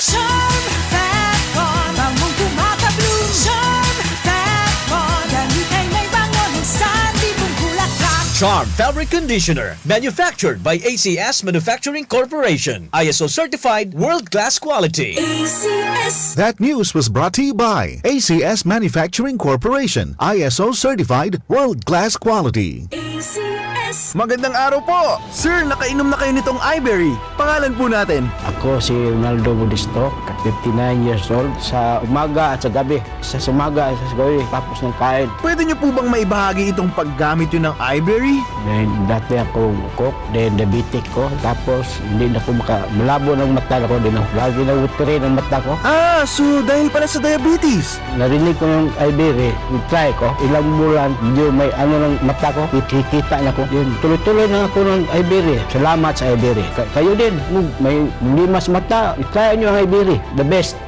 Charm Fabcon, bangong gumagabloom. Charm Fabcon, damit ay may bango ng salibong bulaklak. Charm Fabric Conditioner, manufactured by A C S Manufacturing Corporation. I S O certified, world-class quality. A C S. That news was brought to you by A C S Manufacturing Corporation, I S O certified, world-class quality. A C S. Magandang araw po! Sir, nakainom na kayo nitong Iberry. Pangalan po natin. Ako si Ronaldo Modesto, fifty-nine years old. Sa umaga at sa gabi, sa, sa umaga at sa gabi, tapos ng kain. Pwede niyo po bang maibahagi itong paggamit niyo ng Iberry? Then, dati ako coke, then diabetic ko, tapos hindi na ko maka-, malabo ng mata ko, din ako, lagi na watery ng mata ko. Ah, so dahil pala sa diabetes? Narinig ko yung Iberry, try ko, ilang bulan, medyo may ano ng mata ko, kikita na ko. Yun, tuloy-tuloy na ako ng Iberry. Salamat sa Iberry. Ka-, kayo din, kung may problema sa mata, try nyo ang Iberry. The best.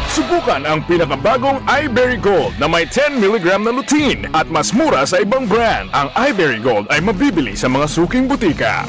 Subukan ang pinakabagong Iberry Gold na may ten milligram na lutein at mas mura sa ibang brand. Ang Iberry Gold ay mabibili sa mga suking butika.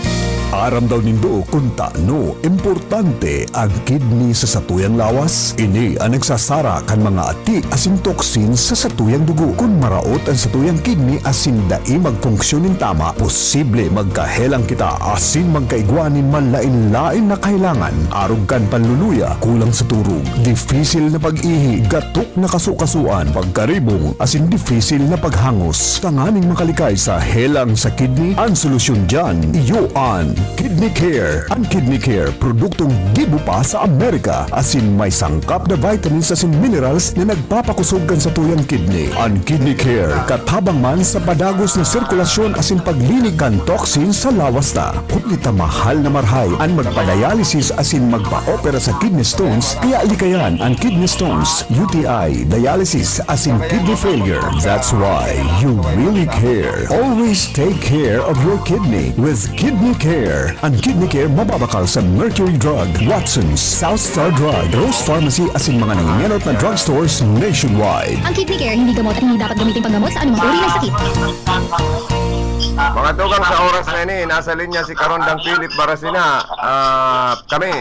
Aram daw nindo kun tano importante ang kidney sa satuyang lawas? Ini ang nagsasara kan mga ati asin toxins sa satuyang dugo. Kun maraot ang satuyang kidney asin dai magfunksyon nin tama, posible magkahelang kita asin magkaigwa nin manlaen-laen na kahelangan, arog kan panluluya, kulang sa turog, difisil na pag-ihi, gatok na kasukasuan, pagkaribong, asin difisil na paghangos. Tanganing makalikay sa helang sa kidney, ang solusyon diyan, iyo an Kidney Care. An Kidney Care, produktong gibo pa sa Amerika, asin may sangkap na vitamins asin minerals na nagpapakosog kan satuyang kidney. An Kidney Care, katabang man sa padagos na sirkulasyon asin paglinig kan toxin sa lawas ta. Huli ta mahal na marahay an magpa-dialysis asin magpa-opera sa kidney stones, kaya likayan an kidney stones, U T I, dialysis, asin kidney failure. That's why you really care. Always take care of your kidney with Kidney Care. An Kidney Care mababakal sa Mercury Drug, Watson's, South Star Drug, Rose Pharmacy asin mga nangingenot na drugstores nationwide. Ang Kidney Care hindi gamot at hindi dapat gamitin panggamot sa anumang uri ng sakit. Mga tugang, sa oras na ini, nasa linya si Karondang Philip Barasina. Ah, kami.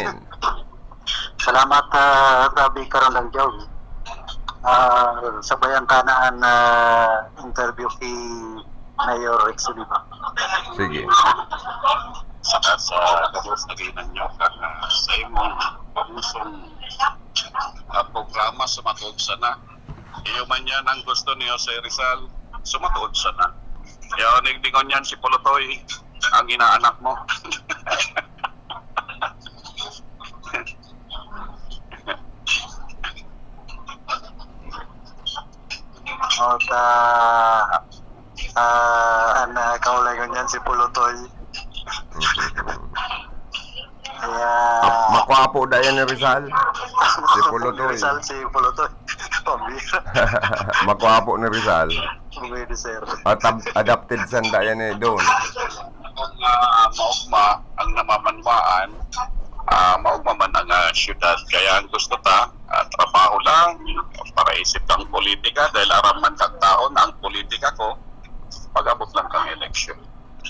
Salamat, ah, Rabi Karondang Joe. Ah, sabayan ka na an, ah, interview ki Mayor Rex Oliva. Sige. Saka sa gabos na ginan nyo kan uh, sa imong pangusong uh, programa, sumatuod sana. Iyo man yan ang gusto ni Jose Rizal, sumatuod sana. Kaya nigdingon yan si Pulutoy, ang inaanak mo. O ta, ah, an uh, kaulay ko niyan si Pulutoy. Kaya, Makwapo dayan ni Rizal. Si Pulutoy. Rizal, si Pulutoy. Pambira. Makwapo ni Rizal. Pwede, sir. At ab- adapted sanda yan eh doon. Kung uh, maugma ang namamanwaan, uh, maugma man ang uh, syudad. Kaya ang gusto ta, uh, trabaho lang, para isip ang politika, dahil aram man kang taon ang politika ko, pag-abot lang kang eleksyon.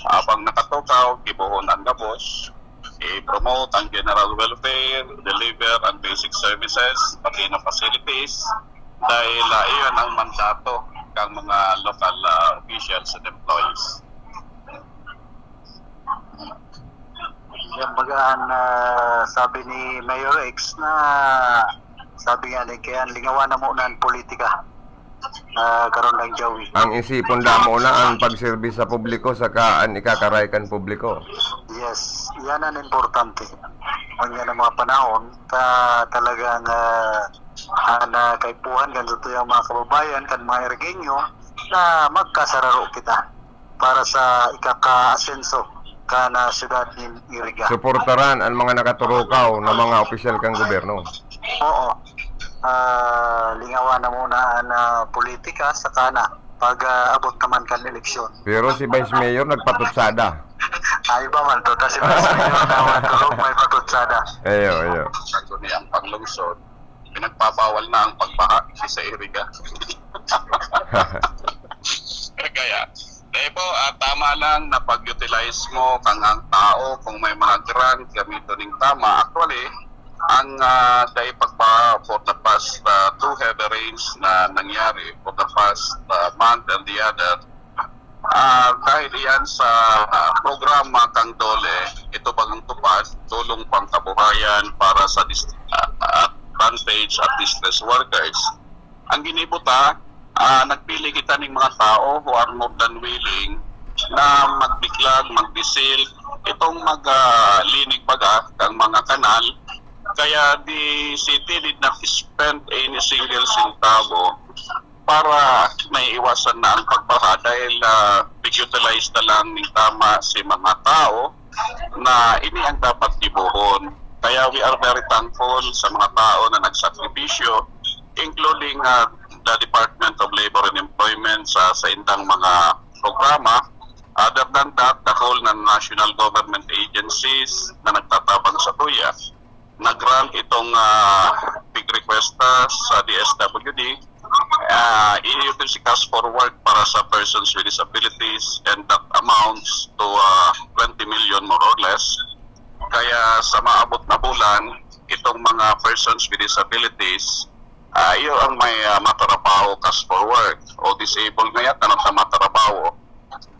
Habang nakatukaw, gibohon ang gabos, i-promote ang general welfare, deliver ang basic services, pati na facilities, dahil uh, iyon ang mandato ng mga local uh, officials and employees. Yan baga an uh, sabi ni Mayor X na sabi nga ni kaya lingawan na muna ang politika uh, karon lang Joey. Ang isipon damo na ang pagserbi sa publiko saka an ikakaray kan publiko. Yes, yan ang importante. Kanya ng mga panahon, ta talagang uh, uh, kaipuhan kan sa tuyang mga kababayan, kan mga Irigenyo, na magkasararo kita para sa ikaka-asenso kan uh, syudad nin Iriga. Suportaran ang mga nakaturukaw na mga opisyal kang gobyerno. Oo. Ah, lingawan na muna ang ah, politika saka na pag ah, abot naman kan eleksyon. Pero si Vice Mayor nagpatutsada. Ay ba man to, kasi mas mayor na man to, may patutsada. Ayo, ayo. Sabi ni ang panglungsod, pinagpabawal na ang pagbaha sa Iriga. Kaya, Debo, ah, tama lang na pag-utilize mo kang ang tao kung may mga grant, gamiton ning tama. Actually, ang ah, dahil pagpa for the past ah, two heavy rains na nangyari for the past ah, month and the other, ah, dahil iyan sa ah, programa kang DOLE, ito bagang tupad, tulong pangkabuhayan para sa dis- ah, advantage at distress workers. Ang ginibo ta, ah, nagpili kita ning mga tao who are more than willing na magbiklag, magbisil, itong mag ah, linig baga kang mga kanal. Kaya the city did not spend any single centavo para maiiwasan na ang pagbaha dahil ah, pig-utilize na lang ning tama si mga tao na ini ang dapat gibohon. Kaya we are very thankful sa mga tao na nagsakripisyo, including ah, the Department of Labor and Employment sa sa indang mga programa. Other than that, the whole na national government agencies na nagtatabang sa tuya, nag-grant itong ah, pig-request ta sa D S W D. Uh, iniutin si Cash for Work para sa persons with disabilities, and that amounts to uh, twenty million more or less. Kaya sa maabot na bulan, itong mga persons with disabilities, uh, iyo ang may uh, matrabaho, Cash for Work, o disabled nga yata na matrabaho.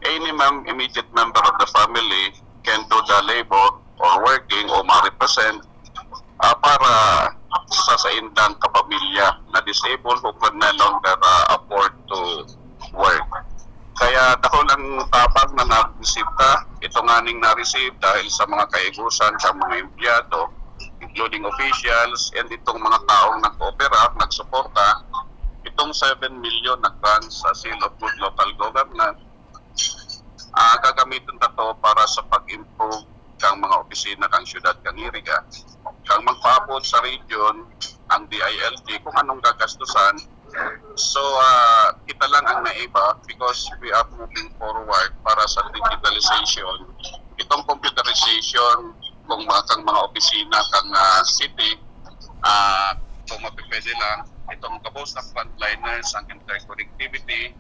Any mem- immediate member of the family can do the labor or working o ma-represent ah, para sa saindang kapamilya na disabled who could no longer ah, afford to work. Kaya dako lang tabang na na-receive ta, ito nga ning na-receive dahil sa mga kaigusan sa mga empleyado, including officials, and itong mga taong nag-oopera, nagsuporta, itong seven million na grants sa Seal of Good Local Governance, ah, gagamiton ta to para sa pag-improve kang mga opisina kang syudad kang Iriga. Kang magpaabot sa region, ang D I L G, kung anong gagastusan. So, ah, kita lang ang naiba because we are moving forward para sa digitalization. Itong computerization, kung mga, kang mga opisina kang ah, city, ah, kung mapipwede lang, itong gabos na frontliners, ang interconnectivity,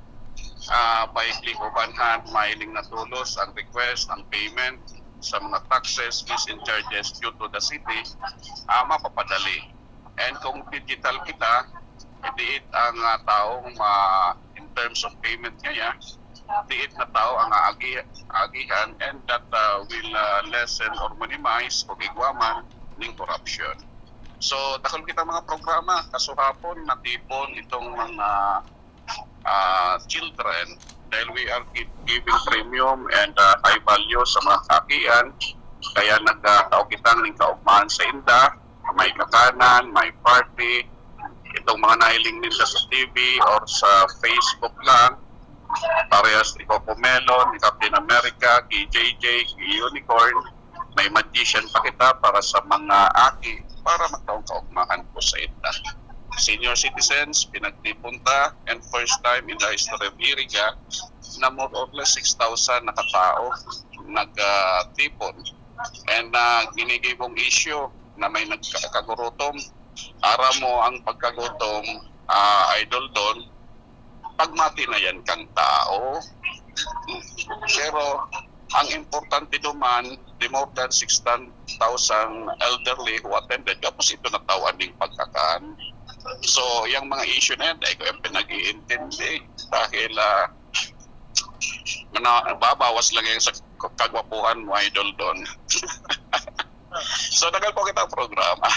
ah, by click of one hand, mahiling na tolos ang request, ang payment sa mga taxes, fees, and charges due to the city, ah, mapapadali. And kung digital kita, diit ang ah, taong ma, in terms of payment kaya, diit na tao ang aagi-, aagihan, and that uh, will uh, lessen or minimize kung igwa man ning corruption. So, dakul kita mga programa, kasuhapon, natipon itong mga uh, children dahil we are gi- giving premium and uh, high value sa mga kaagian. Kaya nagkatao kitang ning kaugmahan sa inda, may kakanan, may party, itong mga nahiling ninda sa T V or sa Facebook lang, parehas ni Coco Melon, ni Captain America, ki J J, ki Unicorn, may magician pa kita para sa mga aki, para magkaong kaugmahan po sa inda. Senior citizens, pinagtipon ta, and first time in the history of Iriga na more or less six thousand na katao nagtipon. And uh, ginigibong issue na may nagkagurutom. Aram mo ang pagkagutom, uh, Idol Don, pagmati na yan kang tao. Pero ang importante duman, the more than sixty thousand elderly who attended, tapos ito natawan ning pagkakan. So, yung mga issue na yan, dahil ko yung pinag-iintindi. Dahil uh, na, babawas lang yan sa kagwapuhan mo, Idol Don. So, tagal po kita programa.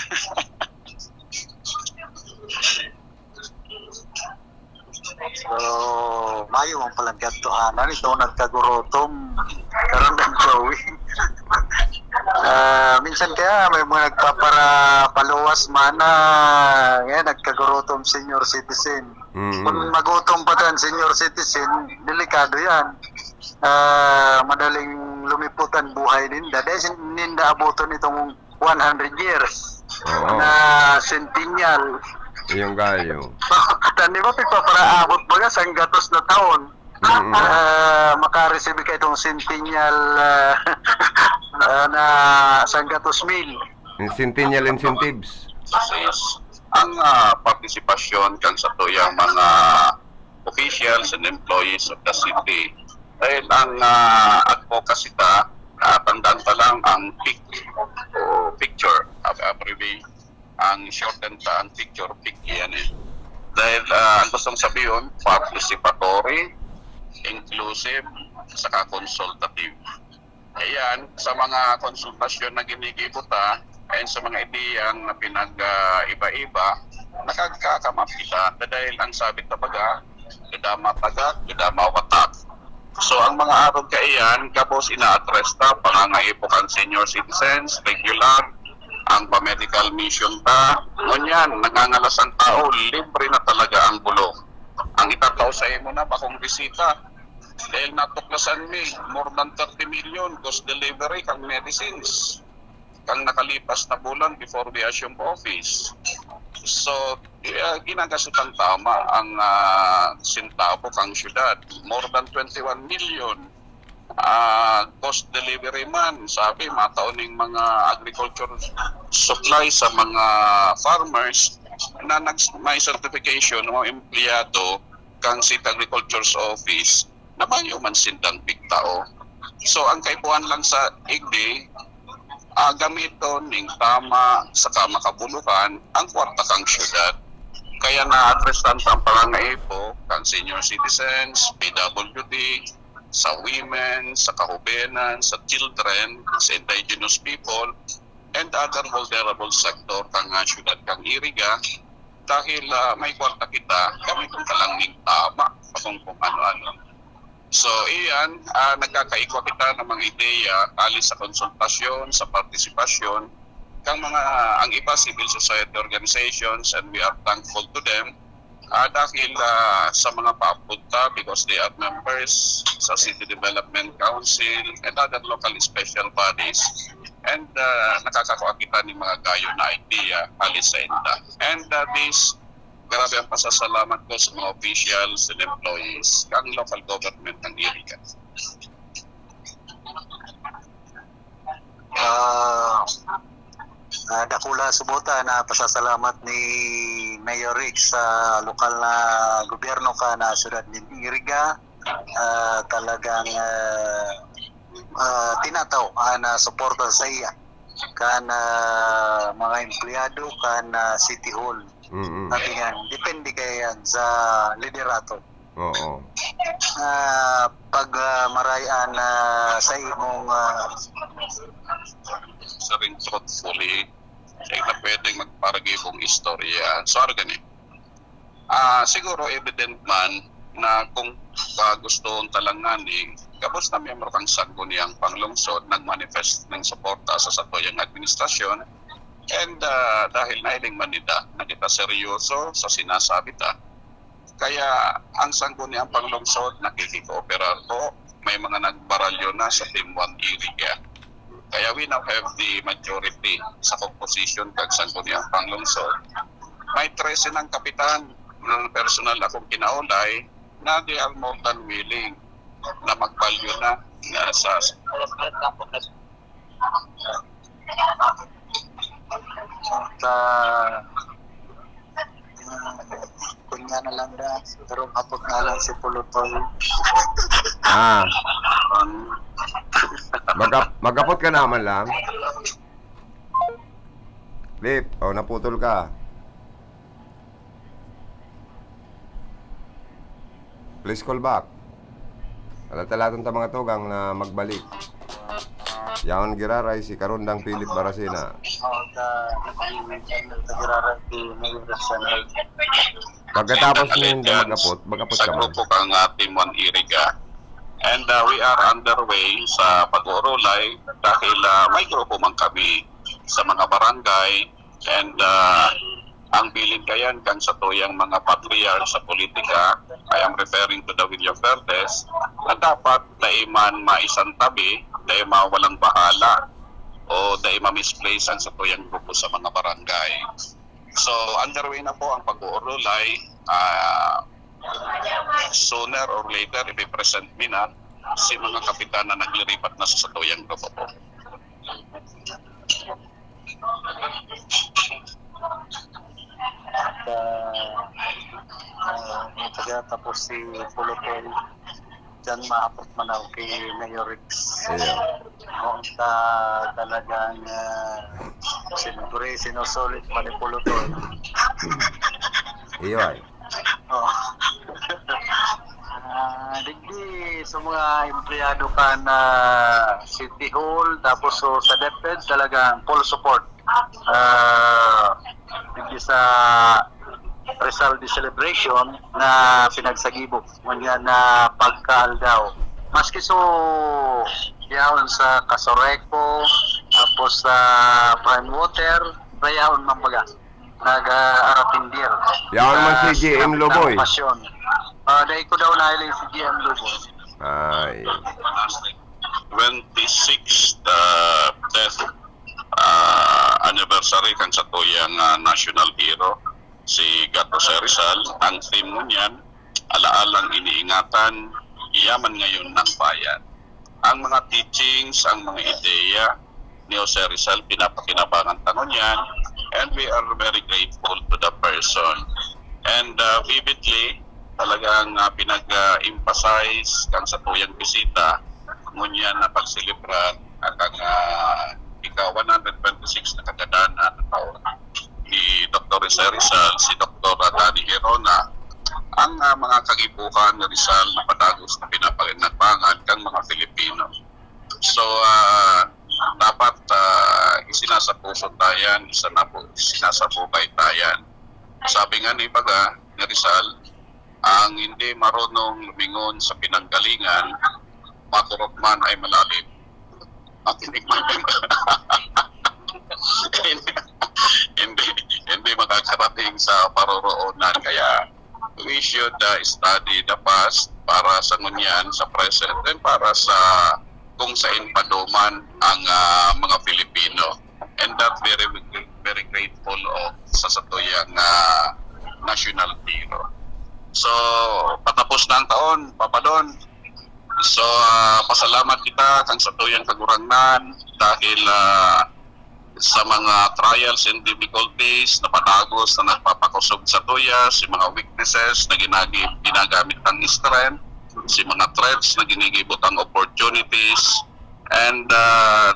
So, mayo man palang kadtuhanan itong nagkagurutom. Karon ang drawing. Ah, minsan kaya may mga nagpaparapaluwas man na ngayon nagkagurutom senior citizen. Mm. Kung magutom pa tan senior citizen, delikado yan. Ah, madaling lumiputan buhay ninda. Dahil ninda abuton itong one hundred years Oo. na centennial. Yung gayo. Tani ba, pagpaparaabot baga, sanggatos na taon. Mm. Ah, makareceive ka itong centennial ah, ah, na sanggatos mil. Yung centennial incentives. Yes. Ang ah, partisipasyon kan sa tuyang mga officials and employees of the city. Dahil ang ah, advocacy ta, ah, tandaan ta lang ang pic o picture, ab- abbreviate, ang shorten ta ang picture pic yan eh. Dahil ah, ang gustong sabihin, participatory, inclusive, saka consultative. Ayan, sa mga konsultasyon na ginigibo ta, ayon sa mga ideyang na pinag-iba-iba, nakagkakamap kita. Dahil ang sabit na baga, kadama tagak, kadama watak. So, ang mga arog kaiyan, gabos ina-address ta, pangangaipo kan senior citizens, regular, ang pa-medical mission ta. Ngunyan, nangangalas ang tao, libre na talaga ang bulong. Ang itatao sa imo na, bakong bisita. Dahil natuklasan mi, more than thirty million ghost delivery kan medicines kan nakalipas na bulan before we assume office. So, uh, ginagasutan tama ang uh, sintabo kang syudad. More than twenty-one million uh, ghost delivery man, sabi, matao ning mga agriculture supply sa mga farmers na nag, may certification o empleyado kang City Agriculture's Office na mayo man sindang pigtao. So, ang kaipuhan lang sa igdi, uh, gamiton ning tama saka makabuluhan ang kwarta kang syudad. Kaya na-address ang pangangaipo kan senior citizens, P W D, sa women, sa kahubenan, sa children, sa indigenous people, and other vulnerable sector kang uh, syudad kang Iriga, dahil uh, may kwarta kita, gamiton ka lang ning tama kung kung ano-ano. So, iyan, uh, nagkakaigwa kita ng mga ideya, alis sa konsultasyon, sa partisipasyon, kang mga, ang iba, civil society organizations, and we are thankful to them, uh, dahil uh, sa mga papunta because they are members sa City Development Council and other local special bodies. And uh, nakakakuha kita ng mga gayo na idea, alis sa inda. And uh, this, grabe ang pasasalamat ko sa mga officials and employees ng local government ng Iriga. Uh, uh, dakula subuta na pasasalamat ni Mayor Rick sa lokal na gobyerno ka na syudad ni Iriga. Uh, talagang uh, uh, tinataw uh, na suporta sa iya kan uh, mga empleyado kan uh, City Hall. Mm-hmm. Sabi nga, depende kaya yan sa liderato. Oo. Ah, pag, ah, marayan na sa imong, ah, Siring truthfully, eh, na pwedeng magparagibong istorya. So, ano gani? Ah, siguro evident man na kung, ah, gusto talang ngani, gabos na miyembro kan Sangguniang Panglungsod nag-manifest ng suporta sa satuyang administrasyon. And, ah, dahil nahiling man nila na kita seryoso sa sinasabi ta, kaya ang Sangguniang Panglungsod nakikikooperar po. May mga nagbaralyo na sa Team One Iriga. Kaya we now have the majority sa composition kag Sangguniang Panglungsod. May trese ng kapitan ng personal akong kinaulay na they are more than willing na magbalyo na, na sa Sa, kunya na lang da, pero hapot na lang si Pulutoy. Ah. Magap magapot ka naman lang. Lip, oh, naputol ka. Please call back. Alatalaton ta mga tugang na magbalik. Yaon giraray si Karundang Philip Baracena. O, sa, sa giraray si Mayor Samuel. Pagkatapos ninda magapot, magapot Sa ka man. grupo kang uh, Team One Iriga. And uh, we are underway sa pag-uurulay dahil uh, may grupo man kami sa mga barangay. And uh, ang bilin kayan kan satuyang mga patriarch sa politika, I am referring to the William Verdes, na dapat dai man maisantabi, dai mawalang bahala, o dai ma-misplace ang satuyang grupo sa mga barangay. So, underway na po ang pag-uurulay. Ah, sooner or later, ipipresent mi na si mga kapitan na naglilipat na sa satuyang grupo po. At, ah, ah, may taga tapos si Pulutoy. Diyan maapot man ako kay Mayor Rex. Iya. Kung sa talagang, ah, siyempre, sinusulit pa ni Pulutoy. Iyo ay. Oh. Ah, digdi sa mga empleyado kan City Hall, tapos so, sa DepEd, talagang full support. Ah, digdi sa Rizal Day Celebration na pinagsagibo ngunyan na pagkaaldaw. Maski so yaon sa Casureco, tapos sa Prime Water, rayaon man baga. Nag-aratindir. Yaon man si G M Luboy. Pasyon. Ah, dai ko daw nahiling si G M Luboy. Ay. twenty-sixth uh, death uh, anniversary kan satuyang uh, national hero, si Gato Jose Rizal. Ang theme ngunyan, alaalang iniingatan, yaman ngayon ng bayan. Ang mga teachings, ang mga ideya ni Jose Rizal, pinapakinabangan ta ngunyan, and we are very grateful to the person. And uh, vividly, talagang uh, pinag-emphasize kan satuyang bisita ngunyan na pagselebrar ang uh, ika one hundred twenty-six na kagadanan na taon ni Doktor Jose Rizal, si Doktor Danny Gerona, ang uh, mga kagibuhan ni Rizal na padagos na pinapakinabangan kan mga Filipino. So, uh, dapat uh, isinasapuso tayan, isanapu, isinasabugay tayan. Sabi nga ni baga ni Rizal, ang hindi marunong lumingon sa pinanggalingan, makurok man ay malalim. Makinig man ay malalim. hindi, hindi, hindi makakarating sa paroroonan. Kaya we should uh, study the past para sa ngunyan, sa present, and para sa kung saan paduman ang uh, mga Pilipino. And that very, very grateful of sa satuyang uh, national hero. So, patapos na ang taon, Papa Don. So, uh, pasalamat kita kan satuyang Kagurangnan dahil uh, sa mga trials and difficulties na patagos na nagpapakusog satuya, si mga weaknesses na ginagi, ginagamit ng strength, si mga threats na ginigibo ng opportunities, and uh,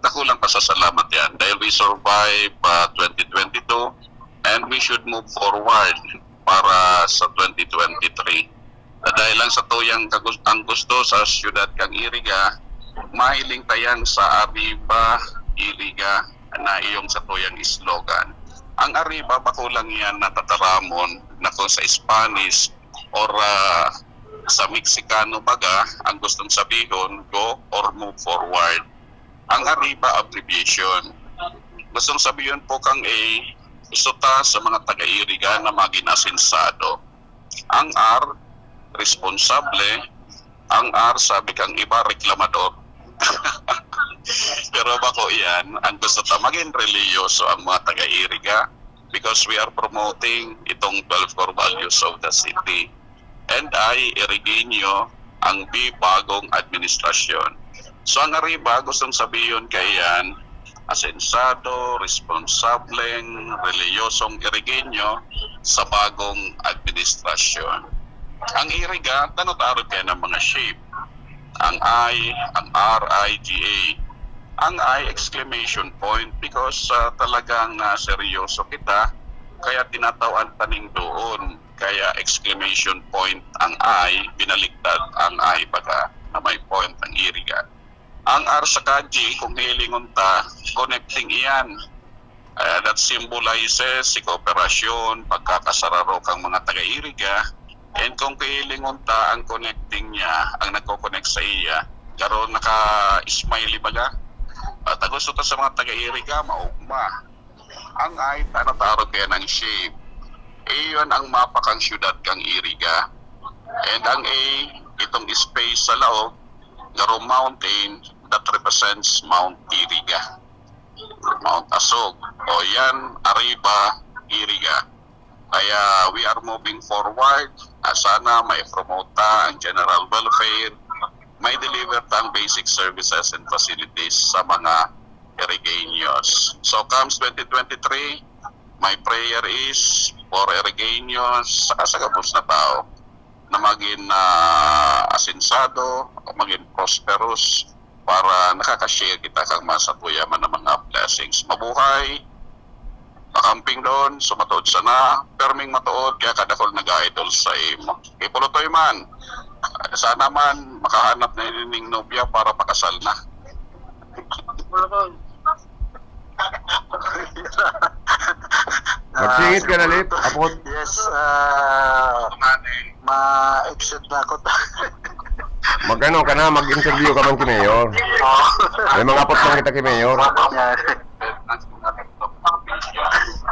dakulang pasasalamat yan dahil we survive uh, twenty twenty-two and we should move forward para sa twenty twenty-three. Dahil lang sa tuyang kagus-, ang gusto sa siyudad kang Iriga, mahiling tayang sa Arriba, Iriga, na iyong sa tuyang slogan. Ang Arriba, bako lang yan natataramon na kung sa Spanish or, ah, sa Mexicano baga, ang gustong sabihon, go or move forward. Ang Arriba abbreviation. Gustong sabihon po kang A, gusto ta sa mga taga-Iriga na magin asensado. Ang R, responsable. Ang R, sabi kang iba, reklamador. Pero bako yan, ang gusto ta, magin reliyoso ang mga taga-Iriga because we are promoting itong twelve core values of the city. And I, Irigenyo, ang B, bagong administrasyon. So, ang Arriba, gustong sabihon kaiyan, asensado, responsableng, reliyosong Irigenyo sa bagong administrasyon. Ang Iriga, tanot-arog kaya ng mga shape. Ang I, ang R I G A. Ang I, exclamation point, because, ah, talagang, ah, seryoso kita, kaya tinatawan ta ning doon. Kaya exclamation point ang I, binaliktad ang I baga na may point ang Iriga. Ang R saka G, kung hilingon ta, connecting iyan. Ah, that symbolizes si kooperasyon, pagkakasararo kang mga taga-Iriga. And kung hilingon ta ang connecting niya, ang nagko-connect sa iya, garo naka-smiley baga. At gusto ta sa mga taga-Iriga, maugma. Ang I, tanot-arog kaya ng shape. Iyon ang mapa kang siyudad kang Iriga. And ang A, itong space sa laog, garo mountain, that represents Mount Iriga. Mount Asog. O yan, Arriba, Iriga. Kaya we are moving forward. Ah, sana may promote ta ang general welfare, may deliver ta ang basic services and facilities sa mga Irigeños. So comes twenty twenty-three, my prayer is for Irigeños, saka sa gabos na tao, na magin, ah, asensado, magin prosperous, para nakaka-share kita kang masatuya man ng mga blessings. Mabuhay, makamping doon, so matuod sana, perming matuod, kaya kadakol nag-idol sa imo. Kay Pulutoy man, sana man makahanap na ining nobya para pakasal na. Magsingit ka na, Lit, apot. Yes, ah, ma-exit na ako. Mag-ano ka na, mag-interview ka man ki Mayor. Oo. May mga apot man kita ki Mayor. Yan.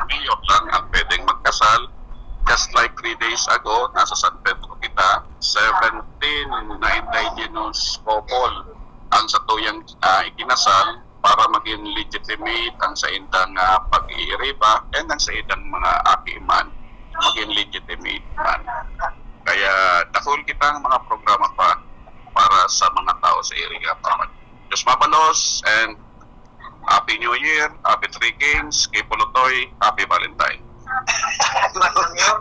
Mayor lang ang pwedeng magkasal. Just like three days ago, nasa San Pedro kita, seventeen na indigenous couple ang sa tuyang, ah, ikinasal para maging legitimate ang saindang, ah, pag-iiriba and ang saindang mga aki man maging legitimate man. Kaya dakul kitang mga programa pa para sa mga tao sa Iriga pa. Diyos mabalos and Happy New Year, Happy Three Kings, kay Pulutoy, Happy Valentine.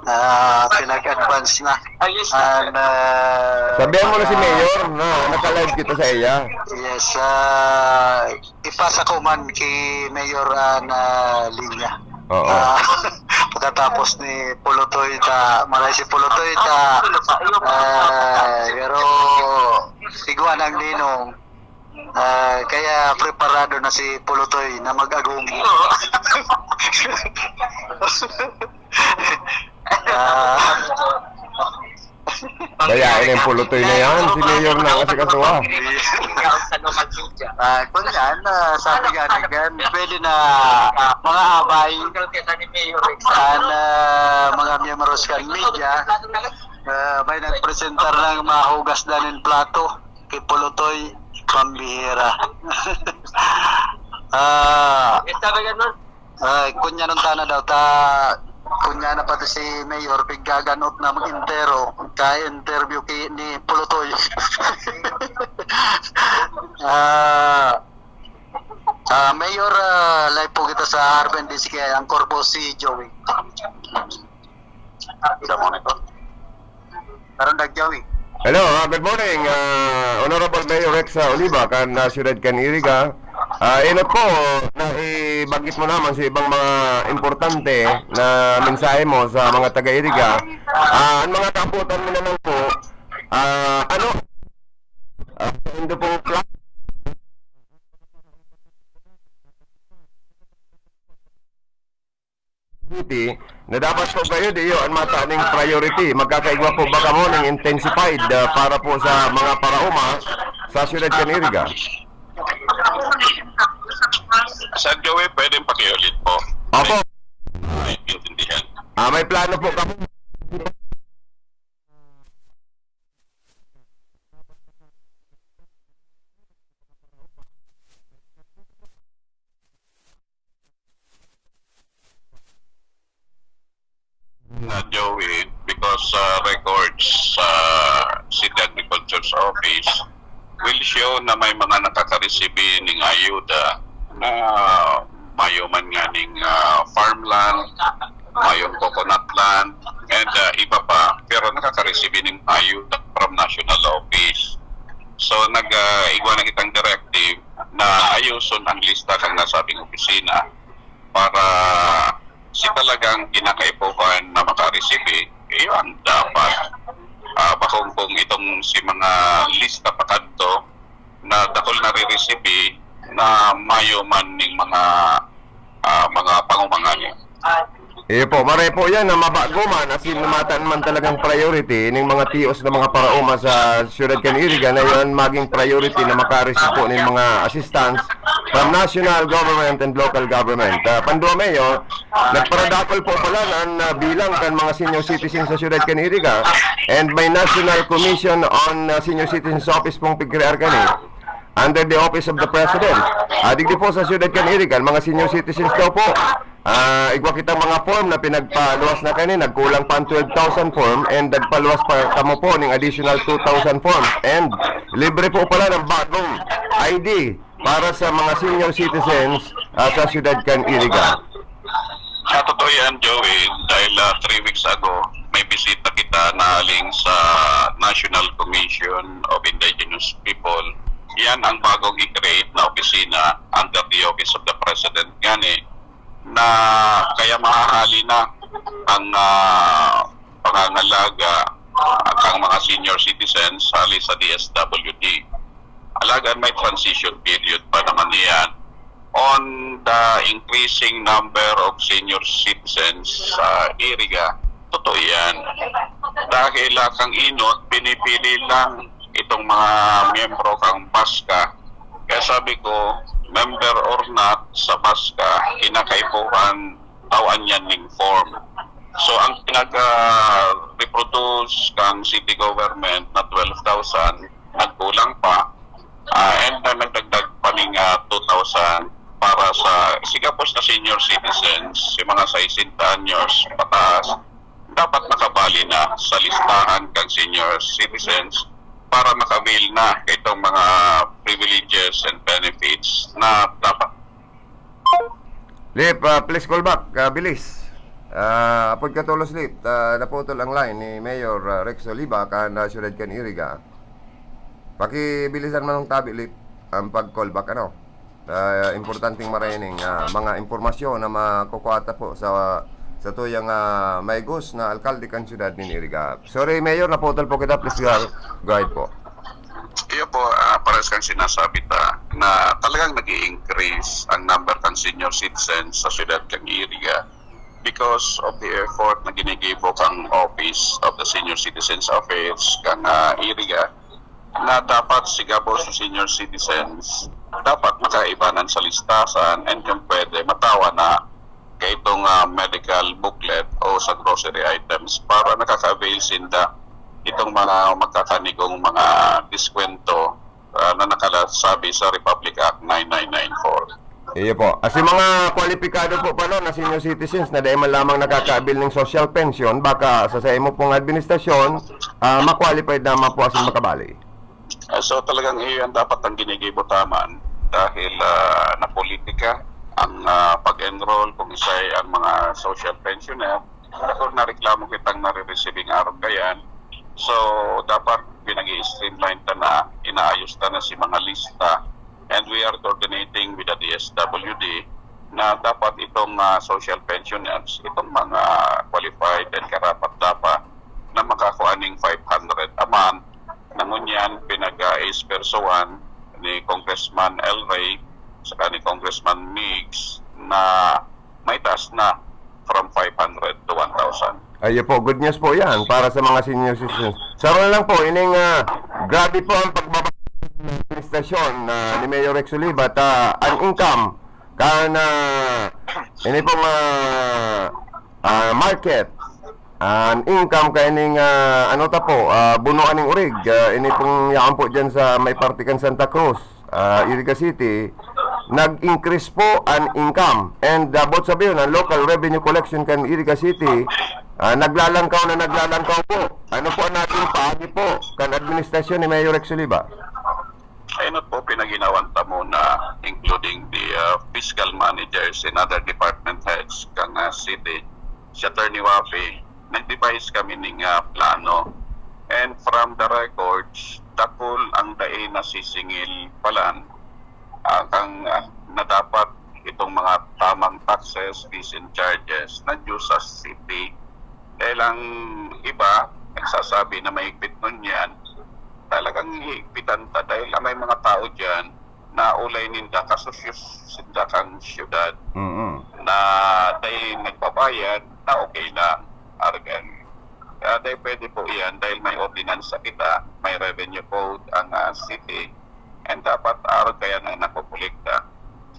Ah, pinag-advance na. Ayos na. And, ah, Sabihan mo na si mga Mayor na naka-live kita sa iya. Yes, ah, ipasa ko man kay Mayor an, ah, linya. Oo. Ah, pagkatapos ni Pulutoy ta, maray si Pulutoy ta, ah, pero igwa ng ninong. Ah, kaya preparado na si Pulutoy na mag-agom. Ah. Bayae na yung Pulutoy na yan. Si Mayor na kasi kasuha. Ah, kung yan, ah, sabi nga ni Glenn, pwede na mga abay. An, ah, mga miyembros kan media, ah, may nagpresentar ng mahugas na nin plato. Kay Pulutoy, pambihira. Ah, Esta ba ganun? Ay, kunya nun tana daw, ta, kunya na pati si Mayor, piggaganot na mag-entero, ka-interview ki, ni Pulutoy. Ah, ah, Mayor, ah, live po kita sa R P N D C K, ang korpo si Joey. Good morning po. Karon nagjawi. Hello, ah, good morning, ah, Honorable Mayor Rex, ah, Oliva, kan, ah, siyudad kan Iriga. Ah, inot ko, na ibanggit mo naman sa ibang mga importante na mensahe mo sa mga taga-Iriga. Ah, ang mga kaabutan mo naman po, Ah, ano? Ah, saindo pong plan? City, na dapat po kayo, di yun, ang mata ning priority. Magkakaigwa po ba kamo ng intensified, ah, para po sa mga paraoma sa siyudad kan Iriga? Sir Joey, pwedeng pakiulit po? Opo. Naiintindihan. Ah, may plano po kamo? Na Joey, because sa records sa City Agriculture's Office will show na may mga nakakaresibi ning ayuda na mayo man nga ning, ah, farmland, mayong coconut land, and, ah, iba pa, pero nakakaresibi ning ayuda from national office. So, nag, ah, igwa na kitang directive na ayuson ang lista kan nasabing opisina para si talagang kinakaipuhan na makaresibi, iyo ang dapat. Ah, bakong kung itong si mga lista pa kadto na dakul na riresibi na mayo man ning mga, ah, mga pangumangan. Iyo po, maray po yan na mabago man, as in, matan man talagang priority ning mga tios na mga paraoma sa siyudad kan Iriga na yun maging priority na makareceive po ning mga assistance from national government and local government. Ah, pandua, Mayor, nagparadakol po pala na, na bilang kan mga senior citizens sa siyudad kan Iriga, and may National Commission on, ah, Senior Citizens Office pong pigkrear kani under the Office of the President. Ah, digdi po sa siyudad kan Iriga, mga senior citizens daw po. Ah, igwa kitang mga form na pinagpaluwas na kani, nagkulang pa ang twelve thousand form and nagpaluwas pa kamo po ning additional two thousand form. And libre po pala ng bagong I D para sa mga senior citizens, ah, sa siyudad kan Iriga. Sa totoo yan, Joey, dahil, ah, three weeks ago, may bisita kita na aling sa National Commission of Indigenous People. Yan ang bagong i-create na opisina under the Office of the President. Ngani, na kaya mahahali na ang, ah, pangangalaga at ang mga senior citizens hali sa D S W D. Alagad may transition period pa naman iyan. On the increasing number of senior citizens sa Iriga, totoo yan. Dahil, ah, kang inot, pinipili lang itong mga miyembro kang BASCA. Kaya sabi ko, member or not sa BASCA, kinakaipuhan tawan yan ning form. So, ang pinag-, ah, reproduce kang city government na twelve thousand, nagkulang pa, ah, and then nagdagdag pa ning, ah, two thousand para sa, sigapos na senior citizens, yung mga sesenta anyos pataas, dapat makabali na sa listahan kang senior citizens para maka-avail na itong mga privileges and benefits na dapat. Lip, ah, please call back, ah, bilis. Ah, apod ka tolos, Lip, ah, naputol ang line ni Mayor, ah, Rex Oliva, kan, ah, siyudad kan Iriga. Pakibilisan man ng tabi, Lip, ang pag-call back, ano? Ah, importanteng maraining, ah, mga impormasyon na makukuha ta po sa, sa tuyang, ah, maigos na alkalde kan siyudad nin Iriga. Sorry, Mayor, naputol po kita. Please, go, go ahead po. Iyo po, ah, parehas kang sinasabi ta na talagang nag-i-increase ang number kan senior citizens sa siyudad kan Iriga because of the effort na ginigibo kang Office of the Senior Citizens Affairs kan, ah, Iriga na dapat sigapos sa senior citizens, dapat makaibanan sa listasan and kung pwede, matawa na kaitong, ah, medical booklet o sa grocery items para nakaka-avail sinda itong mga magkakanigong mga diskwento, ah, na nakasabi sa Republic Act nine nine nine four. Iyo po. As in, mga kwalipikado po pala na senior citizens na dahil man lamang nakaka-avail ng social pension, baka sa, sa imo pong administrasyon, ah, ma-qualified naman po as in makabali. Ah, so, talagang iyon dapat ang ginigibo taman dahil, ah, napolitika ang, ah, pag-enroll kung isay ang mga social pensioner. Ako, nareklamo kitang nare-receiving arog kayan. So, dapat pinag-i-streamline ta na, inaayos ta na si mga lista. And we are coordinating with the D S W D na dapat itong, ah, social pensioners, itong mga qualified and karapat-dapat na makakuha ning five hundred a month, ni Congressman El Rey saka ni Congressman Migs na may taas na from five hundred to one thousand. Ayun po, good news po yan para sa mga senior citizens. Sa una lang po, ining ah, grabe po ang pagbaba ng administrasyon ah, ni Mayor Rex Oliva at ah, ang income kan ah, ini pong ah, ah, market, ang income kaining ah, ano ta po, ah, bunuan ning urig, ah, ini pong yaon po dyan sa may parte kan Santa Cruz, ah, Iriga City, nag-increase po ang income. And ah, about sabihin, ang local revenue collection kan Iriga City, ah, naglalangkaw na naglalangkaw po. Ano po ang naging paagi po kan administrasyon ni Mayor Rex Oliva? Ayun po, pinaginawan ta muna, including the ah, fiscal managers and other department heads kan ah, city. Si Attorney Wafi, nag-devise kami ning ah, plano. And from the records, dakul ang dai nasisingil palan ah, kang ah, na dapat itong mga tamang taxes, fees and charges na due sa city. Dahil ang iba, nagsasabi na mahigpit ngunyan, talagang hihigpitan ta dahil ang may mga tao dyan na ulay ninda, kasusyo sinda kang syudad, Mm. na dahil nagbabayad, na okay lang, argan. Kaya dahil pwede po iyan, dahil may ordinansa kita, may revenue code ang ah, city, and dapat arog kaya na nakukolekta.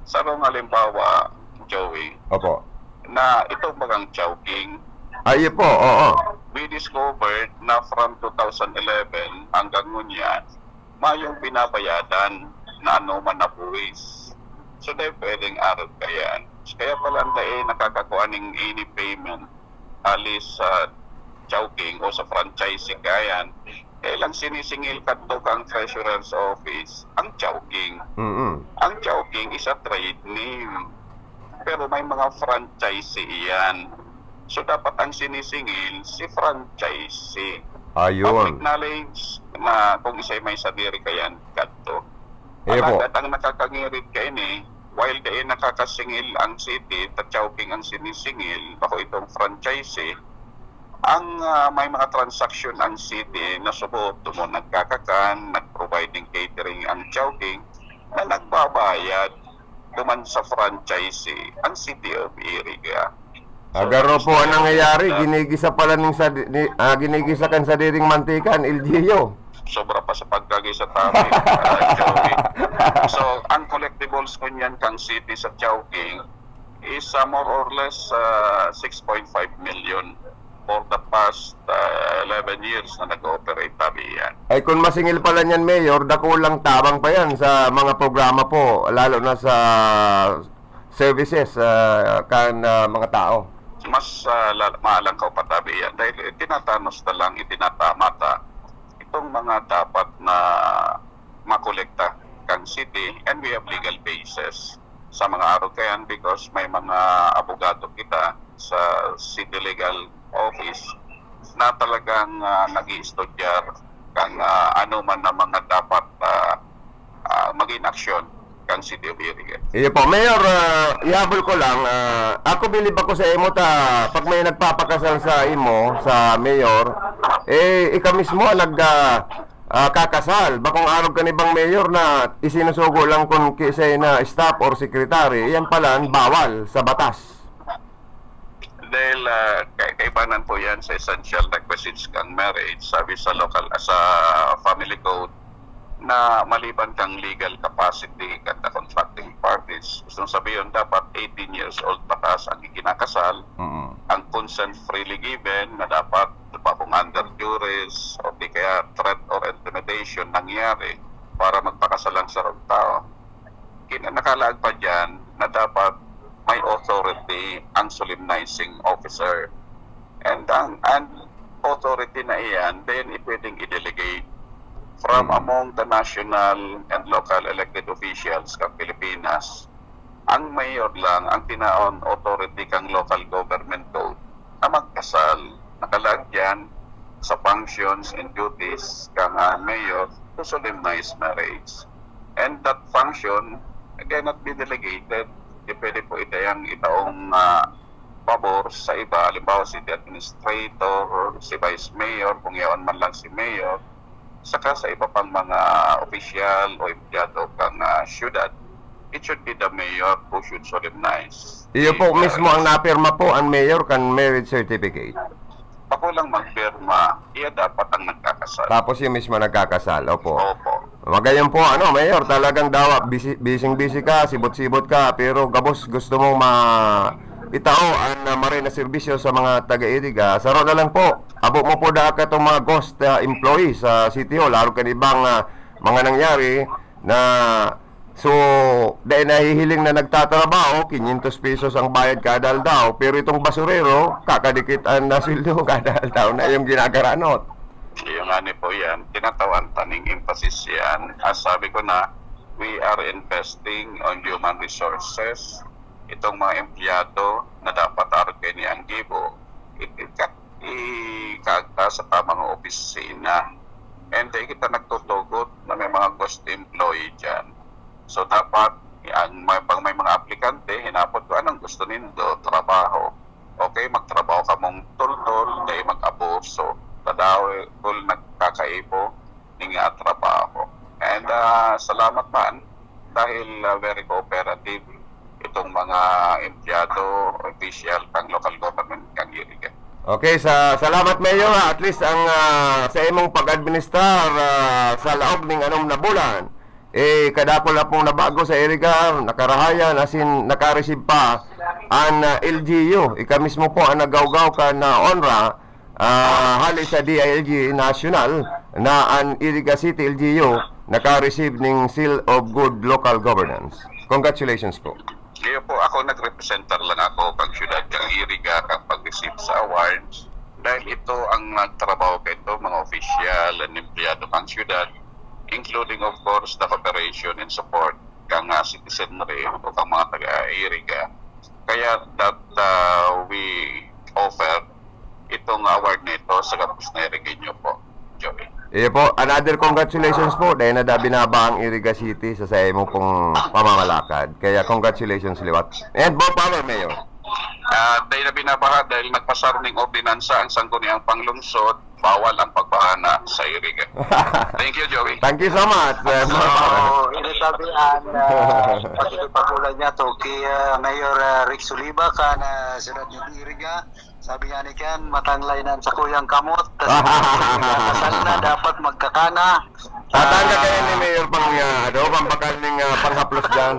Sa mga halimbawa, Joey, Opo. na itong bagang Chowking, Ayun po, oo. we discovered na from two thousand eleven hanggang ngunyan, mayong binabayadan na anoman na buwis. So, dahil pwedeng arog kaya. Kaya pala ang dai nakakakuha ning any payment, alis sa Chowking o sa franchise kayan, kailang sinisingil kadto kang treasurer's office ang Chowking. Mm. Ang Chowking is a trade name. Pero may mga franchise iyan. So, dapat ang sinisingil si franchise. Ayun. Public knowledge na kung isa'y may sadiri kayan kadto. Iyo po. Alagad ang nakakangirit kaini, while dai nakakasingil ang city, ta Chowking ang sinisingil, bako itong franchise, ang ah, may mga transaksyon ang city na subot, tumo nagkakakan, nag-providing catering ang Chowking, na nagbabayad duman sa franchise ang City of Iriga. So, Agaro po ang nangyayari, ginigisa pala ning sa, ni, ah, ginigisa kan sadiring mantika, ang L G U. Sobra pa sa pagkagisa ta, ah, Joey. So, ang collectibles ngunyan kang city sa Chowking is ah, more or less ah, six point five million for the past ah, eleven years na nag-ooperate tabi yan. Ay, kung masingil pala niyan, Mayor, dakulang tabang pa yan sa mga programa po, lalo na sa services ah, kan ah, mga tao. Mas ah, la- maalangkaw pa tabi yan dahil itinatanos na lang, itinatama ta itong mga dapat na makolekta kang city, and we have legal basis sa mga arog kayan because may mga abogado kita sa City Legal Office na talagang ah, nag-iistudyar kang ah, ano man na mga dapat ah, ah, maging aksyon kang City of Iriga. Iyo po, Mayor, ah, ihabol ko lang, ah, ako bilib ako sa imo ta, pag may nagpapakasal sa imo, sa Mayor, eh, ika mismo ang nag, ah, ah, kakasal. Bakong arog kan ibang mayor na isinusugo lang kun kisay na staff or secretary, yan pala ang bawal sa batas. Dahil ah, kay- kaibanan po yan sa essential requisites kang marriage, sabi sa local, sa family code, na maliban kang legal capacity kan contracting parties, gustong sabihin dapat eighteen years old pataas ang ikinakasal, Mm. ang consent freely given na dapat bakong under duress o di kaya threat or intimidation nangyari para magpakasal ang sarong tao. Kin- nakalaag pa dyan na dapat may authority ang solemnizing officer. And ang, ang authority na iyan, then pwedeng i-delegate from Mm. among the national and local elected officials sa Pilipinas. Ang mayor lang ang tinaon authority kang local government code na magkasal. Nakalaag yan sa functions and duties kang ah, mayor to solemnize marriage. And that function cannot be delegated. Di pwede po itayang itaong ah, pabor sa iba, halimbawa city administrator, si vice mayor, kung yaon man lang si mayor. Saka sa iba pang mga opisyal o empleyado kan, ah, syudad, it should be the mayor who should solemnize. Iyo po mismo ang napirma po, ang mayor kan marriage certificate. Bako lang magpirma, iya dapat ang nagkakasal. Tapos yung mismo nagkakasal, opo. Opo. Magayon po, ano, Mayor, talagang dawa, busy, busy-busy ka, sibot-sibot ka, pero gabos gusto mong ma-, itao ang, ah, maray na serbisyo sa mga taga-Iriga. Saro na lang po, abo mo po daa katong mga ghost, ah, employees sa City Hall, arog kan ibang, ah, mga nangyari na, so, dai nahihiling na nagtatrabaho, quinientos pesos ang bayad kada aldaw, pero itong basurero, kakadikit ang nasweldo kada aldaw na yung ginagaranot. Iyo ngani po yan, tinatawan ta ning emphasis yan. As sabi ko na, we are investing on human resources. Itong mga empleyado na dapat arog kaini ang gibo, it, it, ikaagta sa tamang opisina. And dai kita nagtutugot na may mga ghost employee dyan. So, dapat, ang may, pag may mga aplikante, hinapot ko, "Anong gusto nindo? Trabaho?" Okay, magtrabaho kamong tultol, dai mag-abuso. Tadaw, kul nagkakaibo, ning, ah, trabaho. And, ah, salamat man dahil, ah, very cooperative itong mga empleyado, official, kang local government, kang Iriga. Okay, sa, salamat, Mayor, ha. At least ang, ah, sa imong pag-administrar, ah, sa laog ning anom na bulan, eh, kadakul na pong nabago sa Iriga, nakarahayan, asin naka-receive pa an, ah, L G U. Ika mismo po ang naggawgaw kan, ah, onra, ah, hali sa D I L G National na an Iriga City L G U naka-receive ning Seal of Good Local Governance. Congratulations po. Iyo po, ako nagrepresentar lang ako kang syudad kang Iriga kang pag-receive sa awards. Dahil ito ang nagtrabaho kaito, mga opisyal and empleyado kang syudad, including, of course, the cooperation and support kang, ah, citizenry o kang mga taga-Iriga. Kaya that, ah, we offer itong award na ito sa gabos na Irigenyo po, Joey. Iyo po, another congratulations po. Dahil na da binaba ang Iriga City sa saimo pong pamamalakad. Kaya congratulations liwat. And more power, Mayor. Ah, dahil na binabaha, dahil nagpasar ning ordinansa ang sangguniang panglungsod, bawal ang pagbahana sa Iriga. Thank you, Joey. Thank you so much. So, ini sabi an, ah, pakikipag-ulan niya to kay, ah, Mayor, ah, Rick Soliva kan, ah, siyudad nin Iriga. Sabi niya ni Ken, "Matanglay na ang sakuyang kamot. Tas kasal na, dapat magkakana." Tatangga Ah. kayo ni Mayor pang, ah, ano, pampakal ning, ah, panghaplos dyan.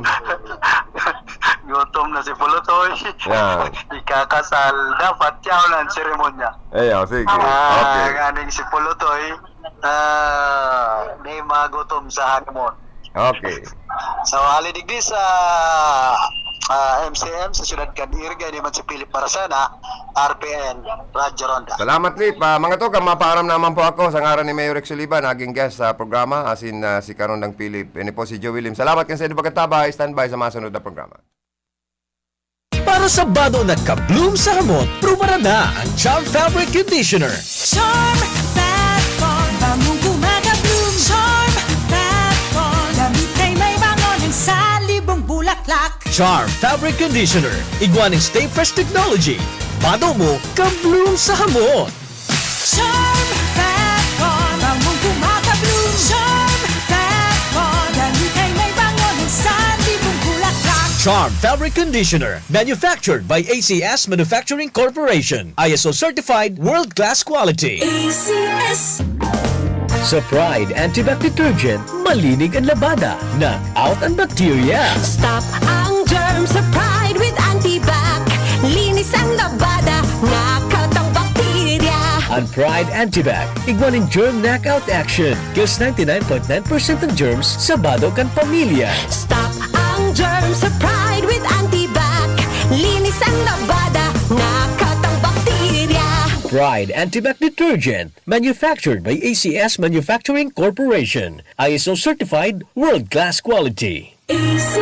Gutom na si Pulutoy. Yan. Ikakasal, dapat yaon ang seremonya. Eh, oh, sige. Ah, Okay. nganing si Pulutoy, ah, may magutom sa honeymoon. Okay. So, hali digdi sa, ah, M C M sa siyudad kan Iriga, ini man si Philip Marasana, R P N, Radyo Ronda. Salamat, Lip. Ah, mga to, mapaaram naman po ako sa ngaran ni Mayor Rex Oliva, naging guest sa programa, asin, ah, si Karondang Philip. Ini po si Joey Lim. Salamat kan sa inyong pagkatabay. Standby sa mga sunod na programa. Para sa bado na ka-bloom sa hamot, prubaran na ang Charm Fabric Conditioner. Charm Fat Bond, bangong gumagabloom. Charm Fat Bond, damit ay may bango ng salibong bulaklak. Charm Fabric Conditioner, igwa ning Stay Fresh Technology. Bado mo, ka-bloom sa hamot. Charm Fat Bond, bangong gumagabloom. Charm Fat Bond, damit ay may bango ng salibong bulaklak. Charm Fabric Conditioner, manufactured by A C S Manufacturing Corporation. I S O certified, world-class quality. A C S. Sa Pride Antibac Detergent, malinig ang labada, knock out ang bacteria. Stop ang germs sa Pride with Antibac. Linis ang labada, knock out ang bakterya. Ang Pride Antibac, igwa nin germ knockout action. Kills ninety-nine point nine percent ng germs sa bado kan pamilya. Stop ang germs sa Pride with Antibac. Linis ang labada, knock out ang bakterya. Pride Antibac Detergent, manufactured by A C S Manufacturing Corporation. I S O certified, world-class quality. A C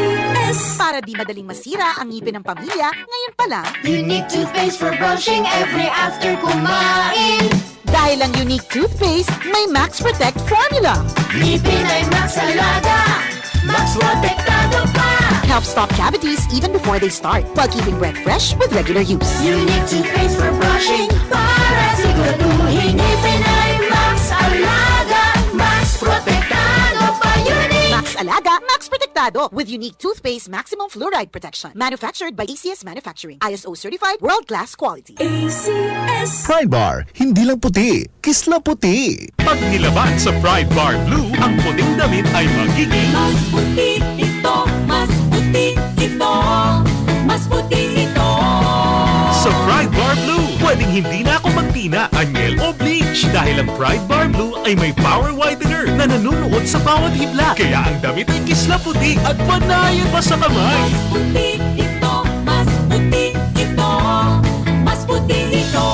S. Para di madaling masira ang ngipin ng pamilya, ngayon pa lang. Unique toothpaste for brushing every after kumain. Dahil ang Unique Toothpaste may Max Protect Formula. Ngipin ay Max Alaga, Max Protektado pa. Helps stop cavities even before they start, while keeping breath fresh with regular use. Unique toothpaste for brushing para siguraduhin ngipin ay Max Alaga, Max Ado with unique toothpaste maximum fluoride protection. Manufactured by A C S Manufacturing. I S O certified, world-class quality. A C S. Pride Bar, hindi lang puti, kisla puti. Pag nilaban sa Pride Bar Blue, ang puting damit ay magiging mas puti ito, mas puti ito, mas puti ito. Sa Pride Bar Blue, pwedeng hindi na ako magtina, anyel o bleach dahil ang Pride Bar Blue ay may power whitener na nanunuot sa bawat hibla. Kaya ang damit ay kisla puti at panayan pa sa kamay. Mas puti ito, mas puti ito, mas puti ito.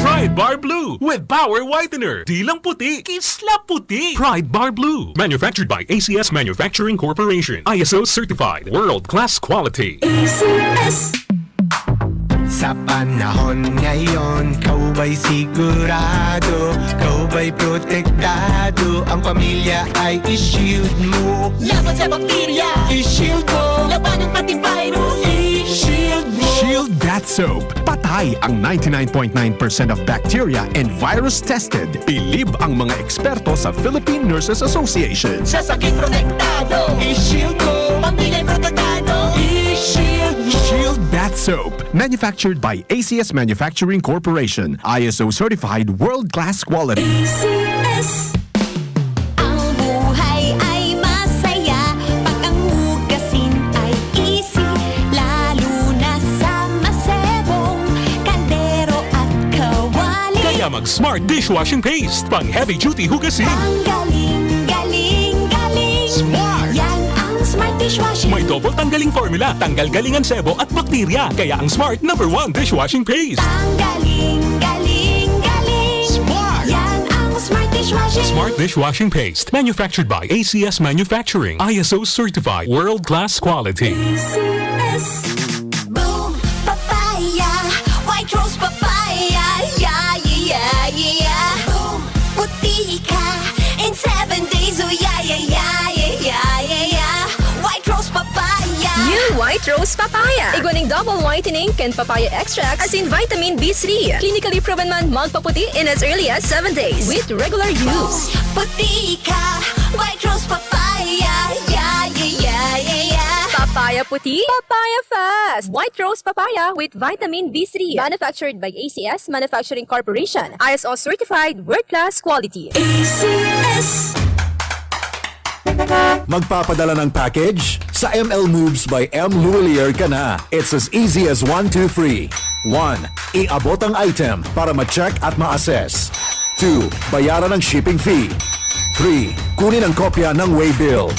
Pride Bar Blue with power whitener. Di lang puti, kisla puti. Pride Bar Blue. Manufactured by A C S Manufacturing Corporation. I S O certified. World class quality. A C S. Sa panahon ngayon, ikaw ba'y sigurado? Ikaw ba'y protektado? Ang pamilya ay i-shield mo. Laban sa bakterya, i-shield mo. Labanan pati virus, i-shield mo. Shield Bath Soap. Patay ang ninety-nine point nine percent of bacteria and virus tested. Bilib ang mga eksperto sa Philippine Nurses Association. Sa sakit protektado, i-shield mo. Pamilya protektado, i-shield mo. Shield Bath Soap. Manufactured by A C S Manufacturing Corporation. I S O certified world-class quality. A C S. Ang buhay ay masaya pag ang hugasin ay easy, lalo na sa masebong kaldero at kawali. Kaya mag-Smart Dishwashing Paste, pang heavy duty hugasin. Ang galing, galing, galing. Smart! Yan ang Smart Dishwashing. May double tanggaling formula, tanggal galing ang sebo at bakterya. Kaya ang Smart number one dishwashing paste. Ang galing, galing, galing. Smart! Yan ang Smart Dishwashing. Smart Dishwashing Paste. Manufactured by A C S Manufacturing. I S O certified. World class quality. A C S. Boom! Papaya! White Rose Papaya! Yeah, yeah, yeah, yeah! Boom! Puti ka in seven days! Oh, yeah, yeah, yeah! White Rose Papaya! New White Rose Papaya. Igwa ning double whitening kan papaya extract asin vitamin B three. Clinically proven man magpaputi in as early as seven days with regular use. Puti ka, White Rose Papaya. Yeah, yeah, yeah, yeah, yeah. Papaya puti, papaya fast. White Rose Papaya with vitamin B three. Manufactured by A C S Manufacturing Corporation. I S O certified, world class quality. A C S. Magpapadala ng package? Sa M L Moves by M Luwilier ka na. It's as easy as one, two, three. One, iabot ang item para ma-check at ma-assess. Two, bayaran ang shipping fee. Three, kunin ang kopya ng waybill.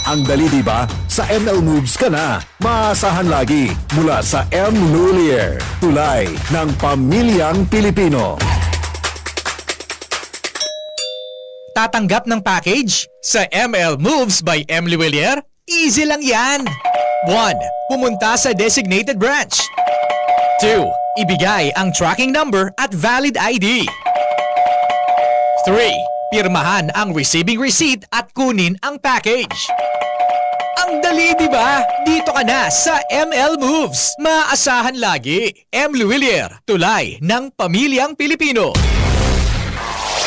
Ang dali, di ba? Sa M L Moves ka na. Maasahan lagi mula sa M Luwilier. Tulay ng pamilyang Pilipino. Tatanggap ng package? Sa M L Moves by M Luwilier, easy lang yan! One, pumunta sa designated branch. Two, ibigay ang tracking number at valid I D. Three, pirmahan ang receiving receipt at kunin ang package. Ang dali, di ba? Dito ka na sa M L Moves. Maasahan lagi. M Luwilier, tulay ng pamilyang Pilipino.